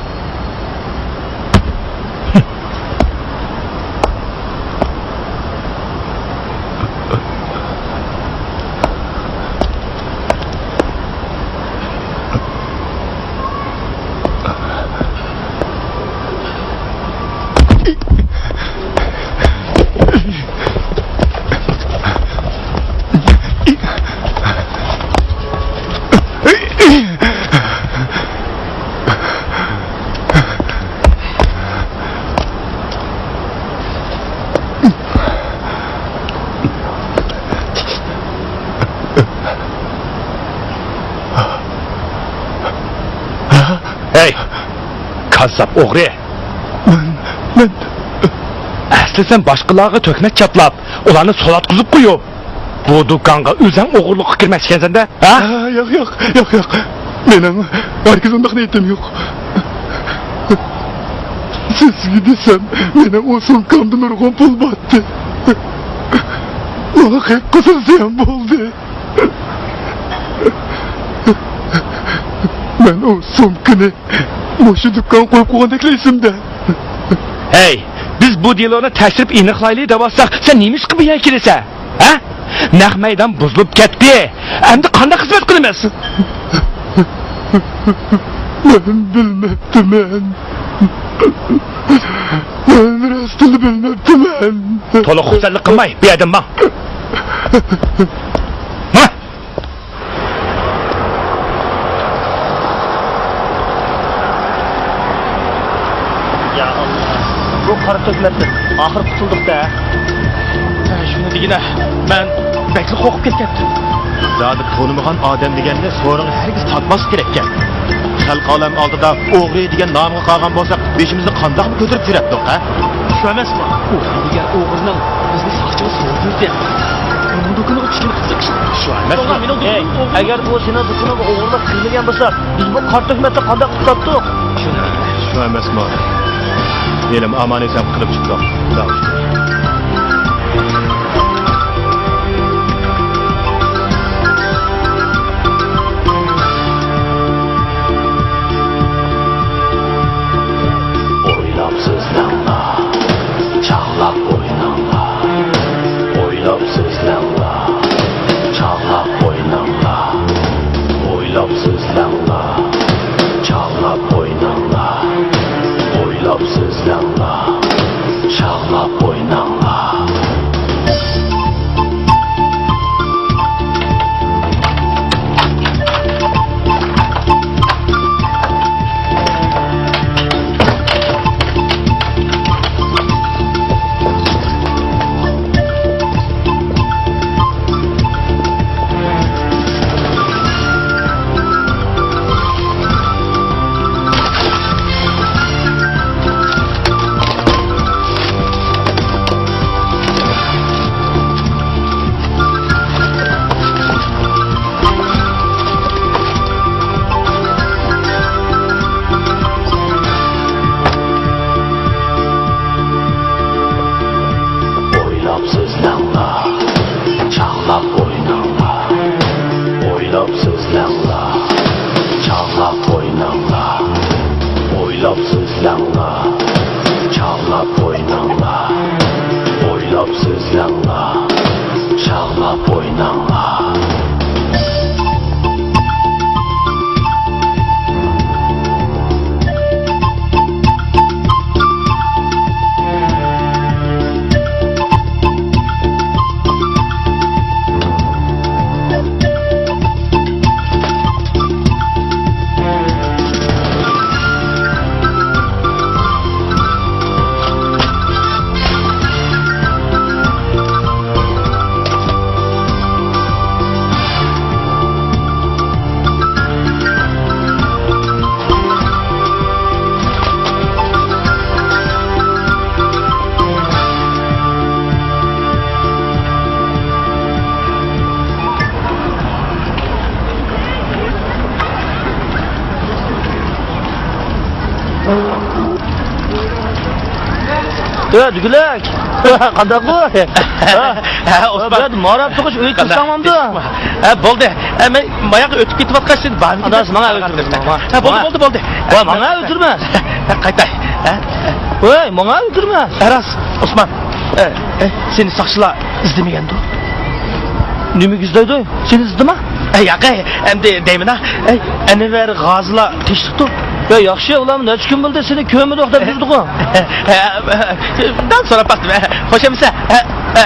ھەي، كاززاپ ئوغرى! مەن، مەن. ئەسلى سەن باشقىلارغا تۆھمەت چاپلاپ، ئۇلارنى سوراققا قويۇپ، بۇ دۇكانغا ئۆزۈڭ ئوغرىلىققا كىرمەكچىكەنسەن-دە، ھە؟ ھە، ياق، ياق، ياق، ياق. مېنىڭ ھەرگىز ئۇنداق نىيىتىم يوق. سىزگە دېسەم، مېنىڭ ئۇ سومكامدا نۇرغۇن پۇل بارتى. ئۇنى قېپقىزىل زىيان بولدى. مەن ئۇ سومكىنى مۇشۇ دۇكانغا قويۇپ قويغاندەكلا ئېسىمدە. ھەي، بىز بۇ دېلونى تەكشۈرۈپ ئېنىقلايلى دەۋاتساق، سەن نېمىشقا بۇ يەرگە كېلىسەن؟ ھە؟ نەق مەيدان بۇزۇلۇپ كەتتى. ئەمدى قانداق خىزمەت قىلىمىز؟ مەن بىلمەپتىمەن. مەن راستىنلا بىلمەپتىمەن. تولا خۇپسەنلىك قىلماي، بۇ يەردىن ماڭ. ماڭ! يا ئاللا، بۇ قارا تۆھمەتتىن ئاخىر قۇتۇلدۇق-دە. ھە، شۇنى دېگىنە، مەن بەكلا قورقۇپ كەتكەنتىم. زادى تونۇمىغان ئادەم دېگەننى سورۇنغا ھەرگىز تارتماسلىق كېرەككەن. خەلق ئالەم ئالدىدا ئوغرى دېگەن نامغا قالغان بولساق، بېشىمىزنى قانداقمۇ كۆتۈرۈپ يۈرەتتۇق، ھە؟ شۇ ئەمەسمۇ؟ ئوغرى دېگەن ئوغرىنىڭ بىزنى ساقچىغا سوزدۇردى. ئۇنىڭ دۇكىنىغا چۈشكىنى قىزىق ئىش. شۇ ئەمەسمۇ؟ ئەگەر ئۇ سېنىڭ دۇكىنىڭغا ئوغرىلىق كىرمىگەن بولسا، بىز بۇ قارا تۆھمەتنى قانداق قۇتۇلاتتۇق؟ شۇ ئەمەسمۇ؟ ھېلىمۇ ئامان-ئېسەن قۇتۇلۇپ چىقتۇق. خۇداغا شۈكۈر. ئويلاپ سۆزلەڭلار، چاغلاپ ئويناڭلار. ئويلاپ سۆزلەڭلار، چاغلاپ ئويناڭلار. ئويلاپ سۆزلەڭلار، چاغلاپ ئويناڭلار. ئويلاپ سۆزلەڭلار، چاغلاپ ئويناڭلار. ئويلاپ سۆزلەڭلار، چاغلاپ ئويناڭلار. ئويلاپ سۆزلەڭلار، چاغلاپ ئويناڭلار. ئويلاپ سۆزلەڭلار، چاغلاپ ئويناڭلار. يا دۈگىلەك! قانداق بۇ؟ ھە، ئوسمان. بۇ يەردە ماراپ تۇغۇش ئۆيگە كىرسەڭ بولامدۇ؟ ھە، بولدى. ھە، مەن باياقى ئۆتۈپ كېتىۋاتقاچ سېنى بارمىكىن دەپ. ئاداش، ماڭا ئۆتۈرمە، ماڭا. ھە، بولدى، بولدى، بولدى. ۋاي، ماڭا ئۆتۈرمە. ھە، قايتاي. ھە؟ ۋاي، ماڭا ئۆتۈرمە. ھە، راست، ئوسمان. ھە، ھە، سېنى ساقچىلار ئىزدىمىگەندۇ؟ نېمىگە ئىزدەيدۇ؟ سېنى ئىزدىمە؟ ھە، ياق، ھە، ئەمدى دەيمەن ھە. ھەي، ئەنۋەر غازىلار تېشىپتۇ. يا، ياخشى، ئۇلارمۇ نەچچە كۈن بولدى سېنى كۆرمىدۇق دەپ يۈردىغۇ. ھە، ھە، دەل سوراپ باقتىم، ھە. خوش ئەمىسە، ھە، ھە.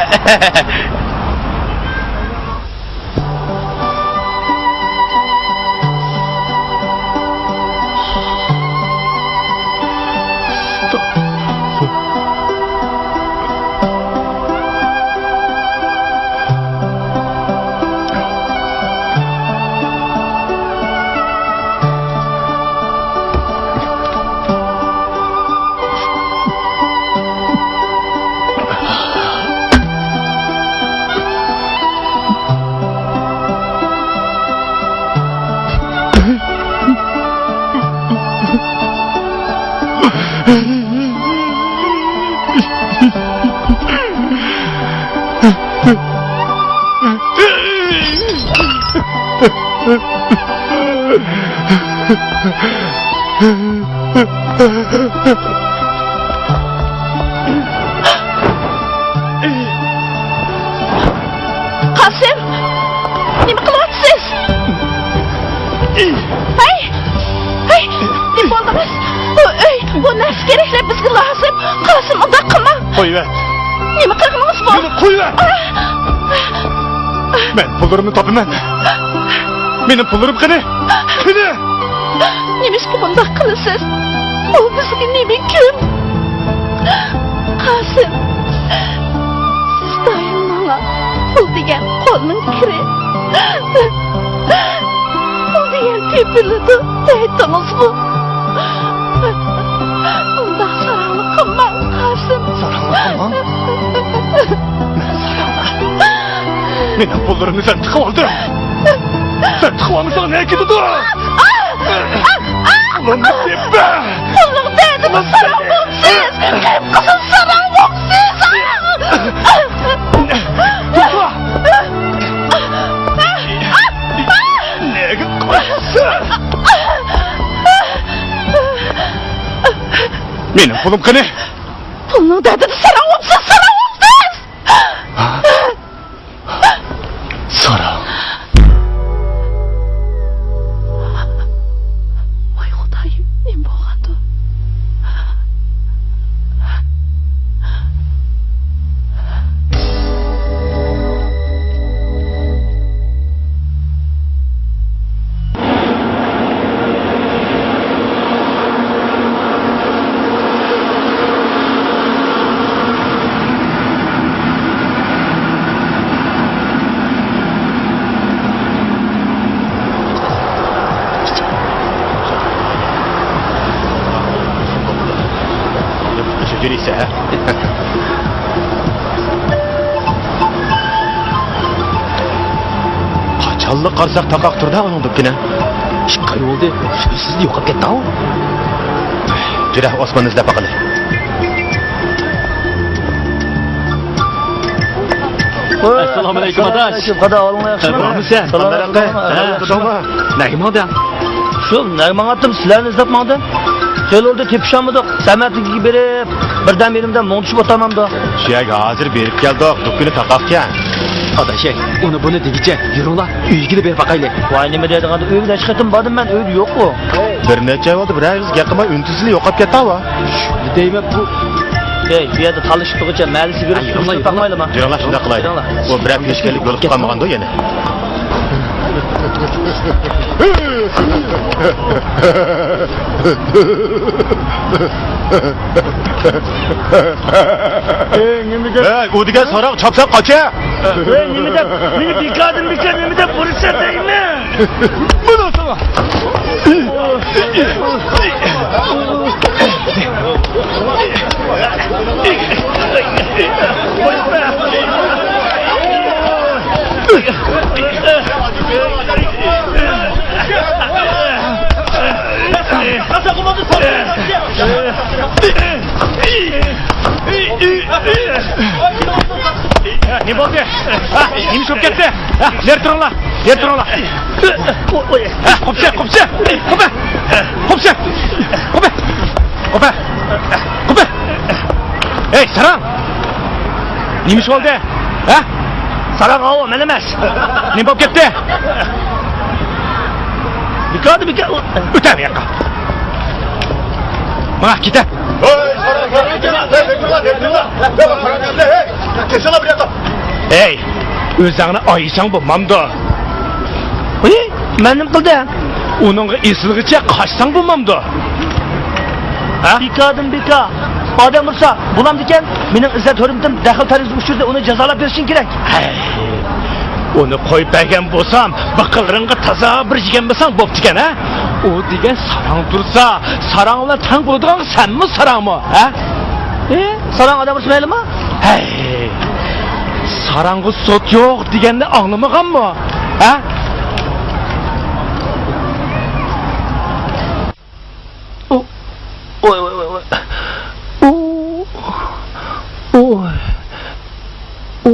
قاسىم! نېمە قىلىۋاتىسىز؟ ھەي! ھەي! نېمە بولدىڭىز؟ بۇ ئۆي، بۇ نەرسە كېرەكلەر بىزگە لازىم. قاسىم، ئۇنداق قىلماڭ. قويۇۋەت. نېمە قىلغىنىڭىز بۇ؟ مېنى قويۇۋەت. مەن پۇللىرىمنى تاپىمەن. مېنىڭ پۇللىرىم قېنى؟ قېنى؟ نېمىشقا بۇنداق قىلىسىز؟ ئۇ بىزگە نېمە كىم؟ قاسىم، سىز دائىم ماڭا پۇل دېگەن قولنىڭ كىرى، پۇل دېگەن تېپىلىدۇ دەيتتىڭىزغۇ؟ ئۇنداق ساراڭلىق قىلماڭ، قاسىم. ساراڭلىق قىلماڭ؟ مەن ساراڭلىق؟ مېنىڭ پۇللىرىمنى سەن تىقىۋالدىڭ. سەن تىقىۋالمىساڭ نەگە كېتىدۇ؟ پۇلۇمنى تېپە! پۇلنىڭ دەردىدە ساراڭ بوپسىز! قېرىپ قىزىل ساراڭ بوپسىز! توختا! نەگە قاچىسەن؟ مېنىڭ پۇلۇم قېنى؟ پۇلنىڭ دەردىدە ساراڭ بوپسىز، ساراڭ بوپسىز! ساراڭ. ۋاي خۇدايىم، نېمە بولغاندۇ؟ قاچانلا قارىساق تاقاق تۇردا ئۇنىڭ دۇكىنى. ئىككى ئاي بولدى، سۆزسىزلا يوقاپ كەتتى-ھاۋ. جۈرە، ئوسماننى ئىزدەپ باقىلى. ۋاي، ئەسسالامۇئەلەيكۇم، ئاداش. ئەسسالامۇئەلەيكۇم، قادا، ئەھۋالىڭلار ياخشىمۇ؟ بارمۇسەن؟ سالام ئەلەيكۇم. ھە، تۇردۇڭمۇ؟ نەگە ماڭدىڭ؟ شۇ، نەگە ماڭاتتىم، سىلەرنى ئىزدەپ ماڭدىم. خېلى بولدى، تېپىشالمىدۇق. سەمەتلىكىگە بېرىپ، بىردەم يېرىمدە مۇڭدىشىپ ئولتۇرمامدۇ؟ شۇ يەرگە ھازىر بېرىپ كەلدۇق، دۇكىنى تاقاقكەن. ئاداش، ئۇنى بۇنى دېگۈچە، يۈرۈڭلار، ئۆيگىلا بېرىپ باقايلى. ۋاي، نېمە دەيدىغاندۇ، ئۆيگە نەچچە قېتىم باردىم مەن، ئۆيدە يوققۇ. بىر نەچچە ئاي بولدى، بىرەر ئىز گەپ قىلماي، ئۈن-تىنسىزلا يوقاپ كەتتى ھاۋا. دەيمەن بۇ. ئەي، بۇ يەردە تالىشىپ تۇرغۇچە مەلىسى بېرىپ، ھە، يۈرۈڭلار، يۈرۈڭلار. تاقمايلىما؟ يۈرۈڭلار، شۇنداق قىلايلى. يۈرۈڭلار. ئۇ بىرەر كۈن ئىشكەنلىك بولۇپ قالمىغاندۇ يەنە؟ ئەي، نېمە گەپ؟ ئەي، ئۇ دېگەن ساراڭ چاپسان قاچە! ئەي، نېمە دەپ، مېنى بىكاردىن بىكار نېمە دەپ ئۇرۇشسا دەيمەن؟ مانا ساڭا! نېمە بولدى؟ ھە، نېمە ئىش بولۇپ كەتتى؟ ھە، نېرى تۇرۇڭلار، نېرى تۇرۇڭلار. ھە، قوپسا، قوپسا، قوپە، قوپسا، قوپە، قوپە، قوپە. ئەي، ساراڭ! نېمە ئىش بولدى؟ ھە؟ ساراڭ ئاۋۇ، مەن ئەمەس. نېمە بولۇپ كەتتى؟ بىكاردىن بىكار. ئۆتە بۇ ياققا. ماڭا كېتە. ھەي، ساراڭ، ساراڭ، كېتىڭلار، كېتىڭلار، كېتىڭلار. ھەي، كېتىڭلار بۇ ياققا. ھەي، ئۆزۈڭنى ئايىساڭ بولمامدۇ؟ ھى، مەن نېمە قىلدىم؟ ئۇنىڭغا ئېسىلغىچە قاچساڭ بولمامدۇ؟ ھە؟ بىكاردىن بىكار. ئادەم ئۇرسا بولامدىكەن؟ مېنىڭ ئىززەت ھۆرمىتىم دەخلى تەرۇزى ئۇچرىدى، ئۇنى جازالاپ بېرىشىڭ كېرەك. ھەي، ئۇنى قويۇپ بەرگەن بولسام، بىقىنلىرىڭغا تازا بىر يېگەن بولساڭ بوپتىكەن، ھە؟ ئۇ دېگەن ساراڭ تۇرسا، ساراڭ بىلەن تەڭ بولىدىغان سەنمۇ ساراڭمۇ، ھە؟ ئى، ساراڭ ئادەم ئۇرسا مەيلىمۇ؟ ھەي، ساراڭغا سوت يوق دېگەننى ئاڭلىمىغانمۇ؟ ھە؟ ئۇ، ۋاي، ۋاي، ۋاي، ۋاي. ئۇ، ۋاي. ئۇ.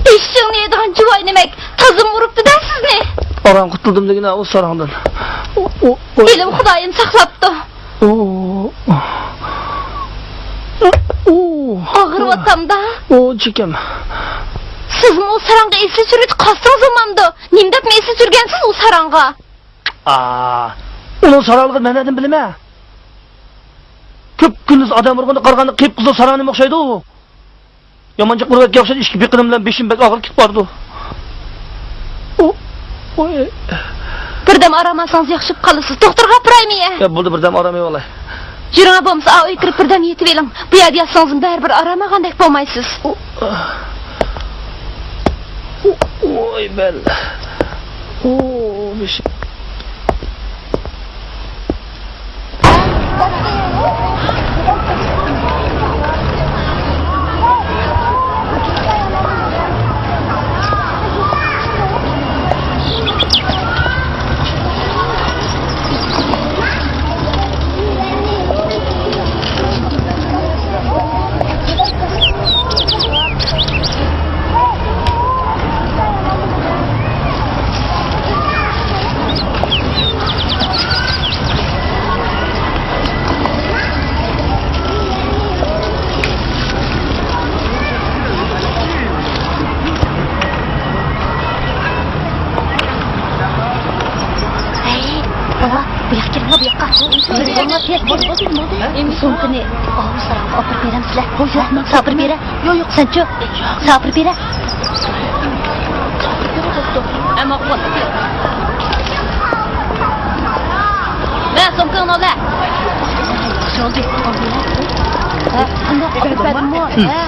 بېشىڭنى يەيدىغان جۇۋاي نېمەك، تازىمۇ ئۇرۇپتۇ-دە سىزنى. ئاران قۇتۇلدۇم دېگىنە ئۇ ساراڭدىن. ئۇ، ئۇ، ئۇ. ھېلىمۇ خۇدايىم ساقلاپتۇ. ئۇ. ئۇ. ئاغرىۋاتامدا. ئۇ، چېكەم. سىزمۇ ئۇ ساراڭغا ئېسىل چۈشۈرۈۋېتىپ قالسىڭىز بولمامدۇ؟ نېمە دەپمۇ ئېسىل چۈشۈرگەنسىز ئۇ ساراڭغا؟ ئا، ئۇنىڭ ساراڭلىقىنى مەن نەدىن بىلىمەن؟ كۈپ-كۈندۈز ئادەم ئۇرغاندا قارىغاندا قىپقىزىل ساراڭ نېمە ئوخشايدۇ؟ يامان جىق ئۇرۇۋەتكەن ئوخشايدۇ، ئىككى بېقىنىم بىلەن بېشىم بەك ئاغرىپ كېتىپ بارىدۇ. ئۇ، ئۇ، ئى. بىردەم ئارام ئالسىڭىز ياخشى بولۇپ قالىسىز. دوختۇرغا ئاپىرايمۇ يە؟ يا، بولدى، بىردەم ئارام ئېلىۋالاي. يۈرۈڭە بولمىسا، ئاۋۇ ئۆيگە كىرىپ بىردەم يېتىۋېلىڭ. بۇ يەردە ياتسىڭىزمۇ بەرىبىر ئارام ئالغاندەك بولمايسىز. ئۇ، ئۇ، ئوي، بەل. ئۇ، بېشىم. ھەي، بالا، بۇ ياققا كىرىڭلار، بۇ ياققا. بولدى، بولدى، بولدى. سومكىنى ئاۋۇ ساراڭغا ئاپىرىپ بېرەمسىلەر؟ يوق، يوق، مەن ساپىرىپ بېرە. يوق، يوق. سەنچۇ؟ ساپىرىپ بېرە. ئە، ماقۇل. مە، سومكاڭنى ئال، ھە. ھە، قانداق ئاپىرىپ بەردىمۇ؟ ھە.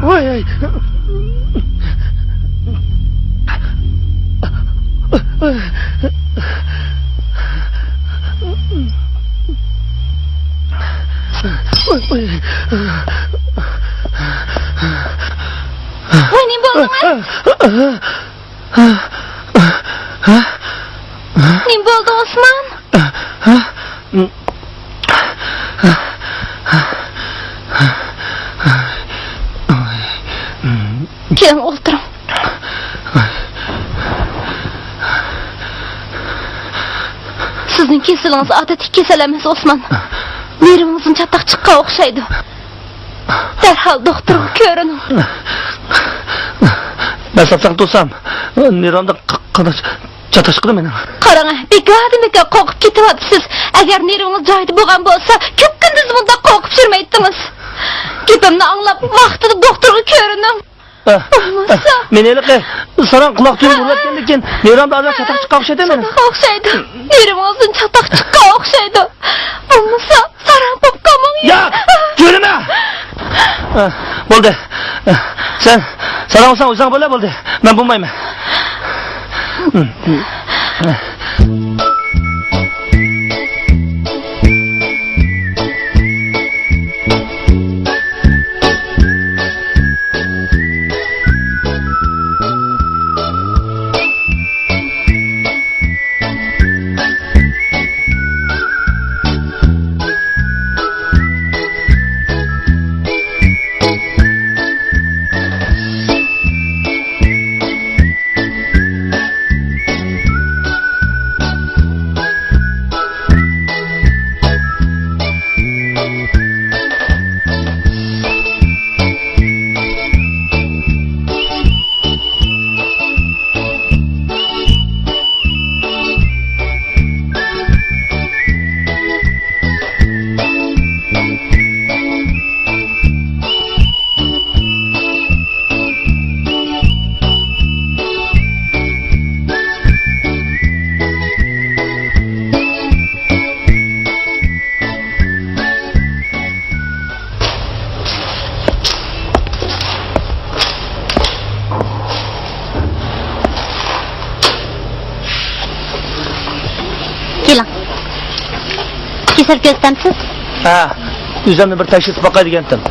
ۋاي، ۋاي. ۋاي، نېمە بولدىڭىز؟ نېمە بولدى، ئوسمان؟ كېلىڭ، ئولتۇرۇڭ. سىزنىڭ كېسىلىڭىز ئادەتتىكى كېسەل ئەمەس، ئوسمان. نېرۋىڭىزدىن چاتاق چىققان ئوخشايدۇ. دەرھال دوختۇرغا كۆرۈنۈڭ. مەن ساپ-ساق تۇرسام، نېرۋامدا ق-، قانداق چاتاق چىقىدۇ مېنىڭ؟ قاراڭ، بىكاردىن بىكار قورقۇپ كېتىۋاتىسىز. ئەگەر نېرۋىڭىز جايىدا بولغان بولسا، كۈندۈزى مۇنداق قورقۇپ يۈرمەيتتىڭىز. گېپىمنى ئاڭلاپ، ۋاقتىدا دوختۇرغا كۆرۈنۈڭ. ئە، بولمىسا. ئە، مېنى ھېلىقى ساراڭ قۇلاق تۈۋىگە ئۇرۇۋەتكەندىن كېيىن نېرۋامدا ئازراق چاتاق چىققان ئوخشايدۇ مېنىڭ. چاتاق ئوخشايدۇ. نېرۋىڭىزدىن چاتاق چىققان ئوخشايدۇ. بولمىسا، ساراڭ بولۇپ قالماڭ. ياق، يۈرمە! ئە، بولدى. ئە، سەن ساراڭ بولساڭ ئۆزۈڭ بولە، بولدى. مەن بولمايمەن. كېلىڭ. كېسەل كۆزىتەمسىز؟ ھە، ئۆزۈمنى بىر تەكشۈرتۈپ باقاي دېگەنتىم.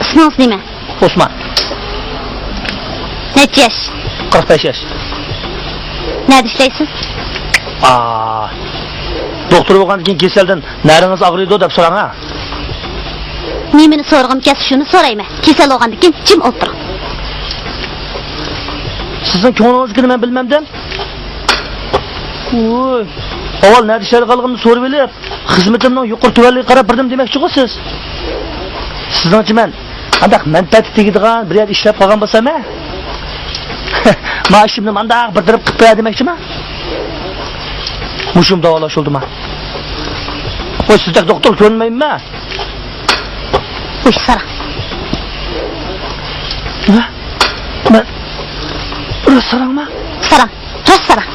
ئىسمىڭىز نېمە؟ ئوسمان. نەچچە ياش؟ قىرىق بەش ياش. نەدە ئىشلەيسىز؟ ئا، دوختۇر بولغاندىن كېيىن كېسەلدىن نەرىڭىز ئاغرىيدۇ دەپ سوراڭ ھە. نېمىنى سورىغۇم كەلسە شۇنى سورايمەن. كېسەل بولغاندىن كېيىن جىم ئولتۇرۇڭ. سىزنىڭ كۆڭلىڭىزدىكىنى مەن بىلمەمدىم. ۋوي، ئاۋۋال نەدە ئىشلەيدىغانلىقىمنى سورىۋېلىپ، خىزمىتىمنىڭ يۇقىرى تۆۋەنلىكىگە قاراپ بىردىم دېمەكچىغۇ سىز. سىزنىڭچە مەن قانداق مەنپەئەتكە تېگىدىغان بىر يەردە ئىشلەپ قالغان بولسام ھە؟ مائاشىمنى مانداق بىر تەرەپ قىلىپ قويار دېمەكچىما؟ مۇشۇمۇ داۋالاش بولدىما؟ ۋوي، سىزدەك دوختۇر كۆرمەيمەن. ۋوي، ساراڭ. ھە؟ مەن راست ساراڭما؟ ساراڭ. راست ساراڭ.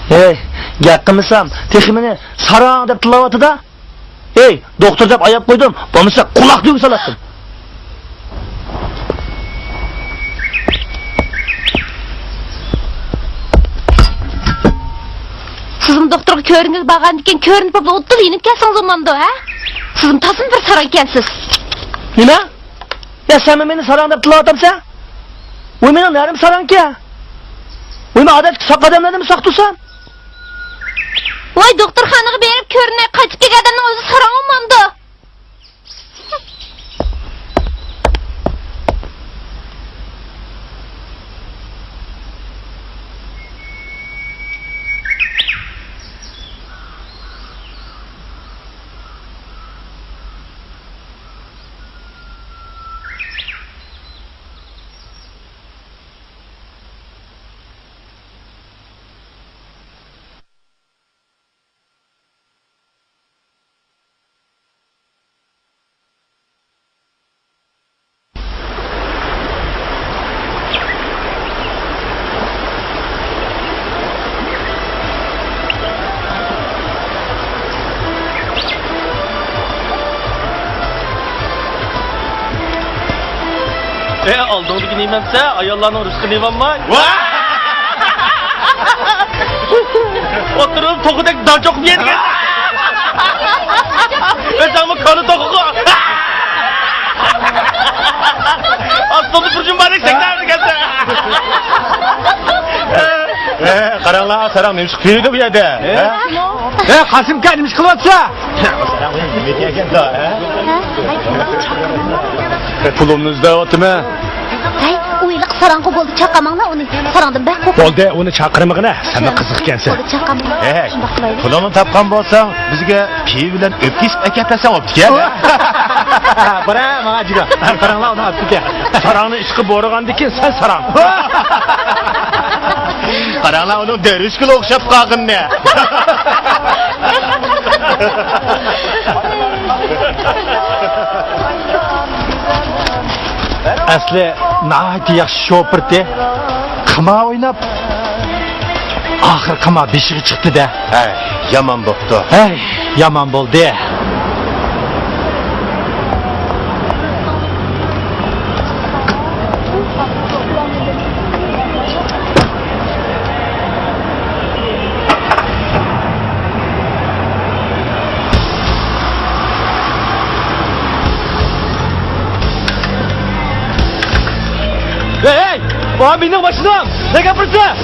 ھەي، گەپ قىلمىسام، تېخى مېنى ساراڭ دەپ تىللاۋاتىدۇ. ھەي، دوختۇر دەپ ئاياپ قويدۇم، بولمىسا قۇلاق تۈۋىگە سالاتتىم. سىزمۇ دوختۇرغا كۆرۈنگىلى بارغاندىكىن، كۆرۈنۈپ بولۇپلا ئوتتۇلا يېنىپ كەلسىڭىز بولمامدۇ، ھە؟ سىزمۇ تازىمۇ بىر ساراڭ ئىكەنسىز. نېمە؟ يا، سەنمۇ مېنى ساراڭ دەپ تىللاۋاتامسەن؟ ۋوي، مېنىڭ نەرىم ساراڭكەن. ۋوي، مەن ئادەتتىكى ساق ئادەملەردىنمۇ ساق تۇرسام. ۋاي، دوختۇرخانىغا بېرىپ كۆرۈنمەي قايتىپ كەلگەن ئادەمنىڭ ئۆزى ساراڭ بولمامدۇ؟ ئالدىڭدىكى نېمەمسە، ئاياللارنىڭ رىزقىنى يېۋالماي. ۋاھ! ئولتۇرۇپ توخۇدەك دان چوقۇپ يەيدىكەن. ئۆزۈڭمۇ كالا توخۇغۇ. ئاستىڭدا بىر جۈمبەدەك سەكرەپ يۈرگەنسەن. ئە، قاراڭلار، ساراڭ نېمە ئىش قىلىۋاتىدۇ بۇ يەردە؟ ھە؟ ھە، قاسىم ئاكا، نېمە ئىش قىلىۋاتىسەن؟ ساراڭ نېمە دېگەن؟ پۇلۇمنى ئىزدەۋاتىمەن. ھەي، ئۇ ھېلىقى ساراڭغۇ بولدى، چاقىرماڭلار ئۇنى. ساراڭدىن بەك قورقۇم. بولدى، ئۇنى چاقىرمىغىنە، سەنمۇ قىزىق ئىكەنسەن. بولدى، چاقىرماڭلار. ھەي، شۇنداق قىلايلى. پۇلۇڭنى تاپقان بولساڭ، بىزگە پىۋا بىلەن ئۆپكە ئېسىپ ئەكەپ بەرسەڭ بوپتىكەن. بىرە، ماڭا جىگا. قاراڭلار، ئۇنى ئاپتىكەن. ساراڭنى ئىشقا بورىغاندىكىن سەن ساراڭ. قاراڭلار، ئۇنىڭ دەرۋىشكىلا ئوخشاپ قالغىنىنى. ئەسلى ناھايىتى ياخشى شوپۇرتى. قىمار ئويناپ، ئاخىرى قىمار بېشىغا چىقتى-دە. ھەي، يامان بوپتۇ. ھەي، يامان بولدى. ھەي، ھەي! ئۇ مېنىڭ ماشىنام! نەگە ئاپىرىسەن؟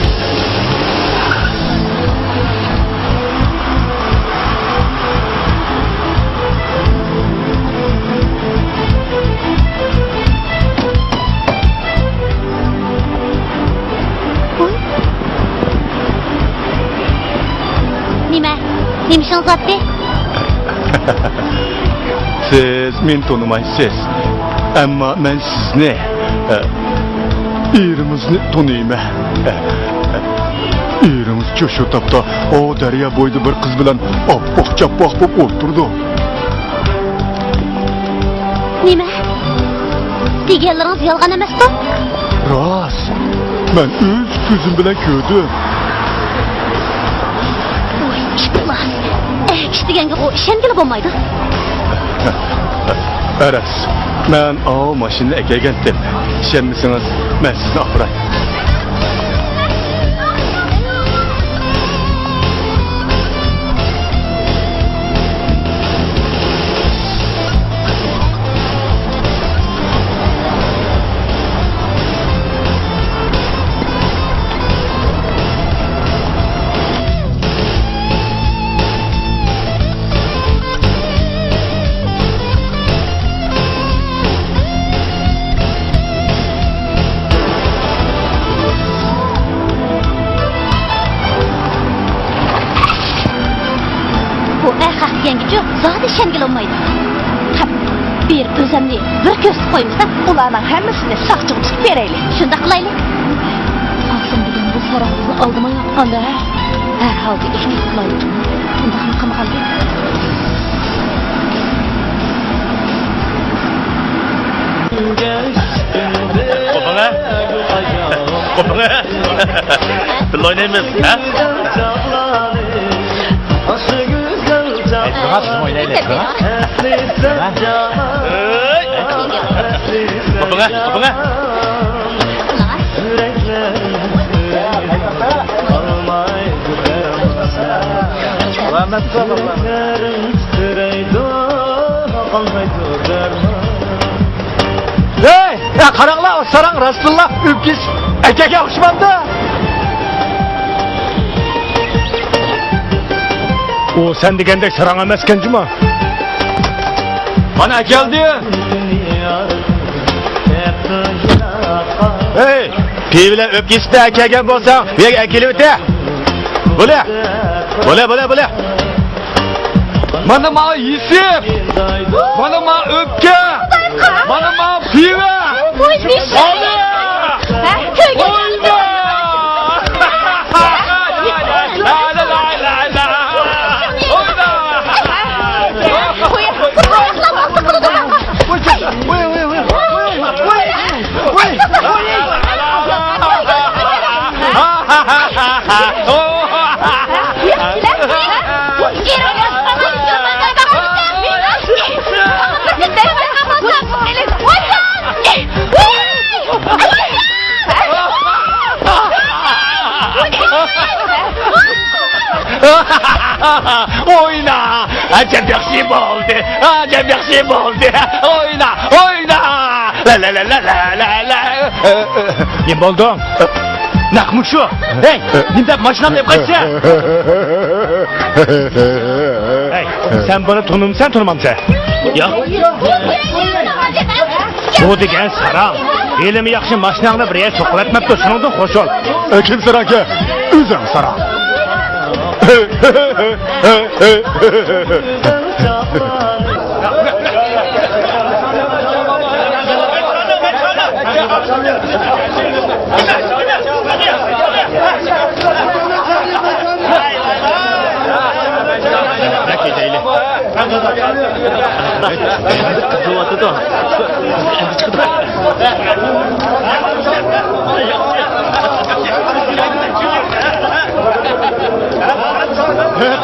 نېمە؟ نېمە ئىشىڭىز بارتى؟ سىز مېنى تونۇمايسىز. ئەمما مەن سىزنى، ئە، ئېرىڭىزنى تونۇيمەن. ئە، ئە، ئېرىڭىزچۇ شۇ تاپتا ئۇ دەريا بويىدا بىر قىز بىلەن ئاپئاق-چاپئاق بولۇپ ئولتۇرىدۇ. نېمە؟ دېگەنلىرىڭىز يالغان ئەمەستۇ؟ راست. مەن ئۆز كۆزۈم بىلەن كۆردۈم. ۋاي ئىپلاس. ئەكس دېگەنگە ئىشەنگىلى بولمايدۇ. ئەرەس، مەن ئاۋۇ ماشىنىنى ئەكەلگەنتىم. ئىشەنمىسىڭىز، مەن سىزنى ئاپىراي. بۇ ئەخەق دېگەنگىچۇ زادى ئىشەنگىلى بولمايدۇ. قەپ، بېرىپ ئۆزەمنى بىر كۆرسىتىپ قويمىسا. ئۇلارنىڭ ھەممىسىنى ساقچىغا تۇتۇپ بېرەيلى. شۇنداق قىلايلى. قاسىم دېگەن بۇ ساراڭ قىزنى ئالدىماي قالدى. ھەر ھالدا ئېھتىيات قىلايلى. ئۇنداقمۇ قىلمىغاندى. قوپۇڭە. قوپۇڭە. بىللە ئوينايمىز، ھە؟ ئېيتمىغان، بىزمۇ ئوينايلى، ئېيتمىغان. قوپۇڭە، قوپۇڭە. ھەي، ھە، قاراڭلار، ئۇ ساراڭ راستتىنلا ئۆپكىسى ئەكەگە ئوخشىمامدۇ؟ ئۇ سەن دېگەندەك ساراڭ ئەمەسكەن جۇما. مانا ئەكەلدى. ھەي، پىۋا بىلەن ئۆپكە ئېسىپ ئەكەلگەن بولساڭ، بۇ يەرگە ئەكېلىۋېتە. بولە. بولە، بولە، بولە. مانا ماڭا ئېسىپ. مانا ماڭا ئۆپكە. مانا ماڭا پىۋا. ئوينا! ئەجەب ياخشى بولدى! ئەجەب ياخشى بولدى! ئوينا! ئوينا! لا، لا، لا. نېمە بولدۇڭ؟ نەق مۇشۇ. ھەي، نېمە دەپ ماشىنامنى ئېلىپ قاچىسەن؟ ھەي، سەن بۇنى تونۇمسەن، تونۇمامسەن؟ ياق. بۇ دېگەن ساراڭ. ھېلىمۇ ياخشى ماشىناڭنى بىر يەرگە سوقۇۋەتمەپتۇ، شۇنىڭدىن خوش بول. ئەكىم ساراڭكەن، ئۆزۈڭ ساراڭ.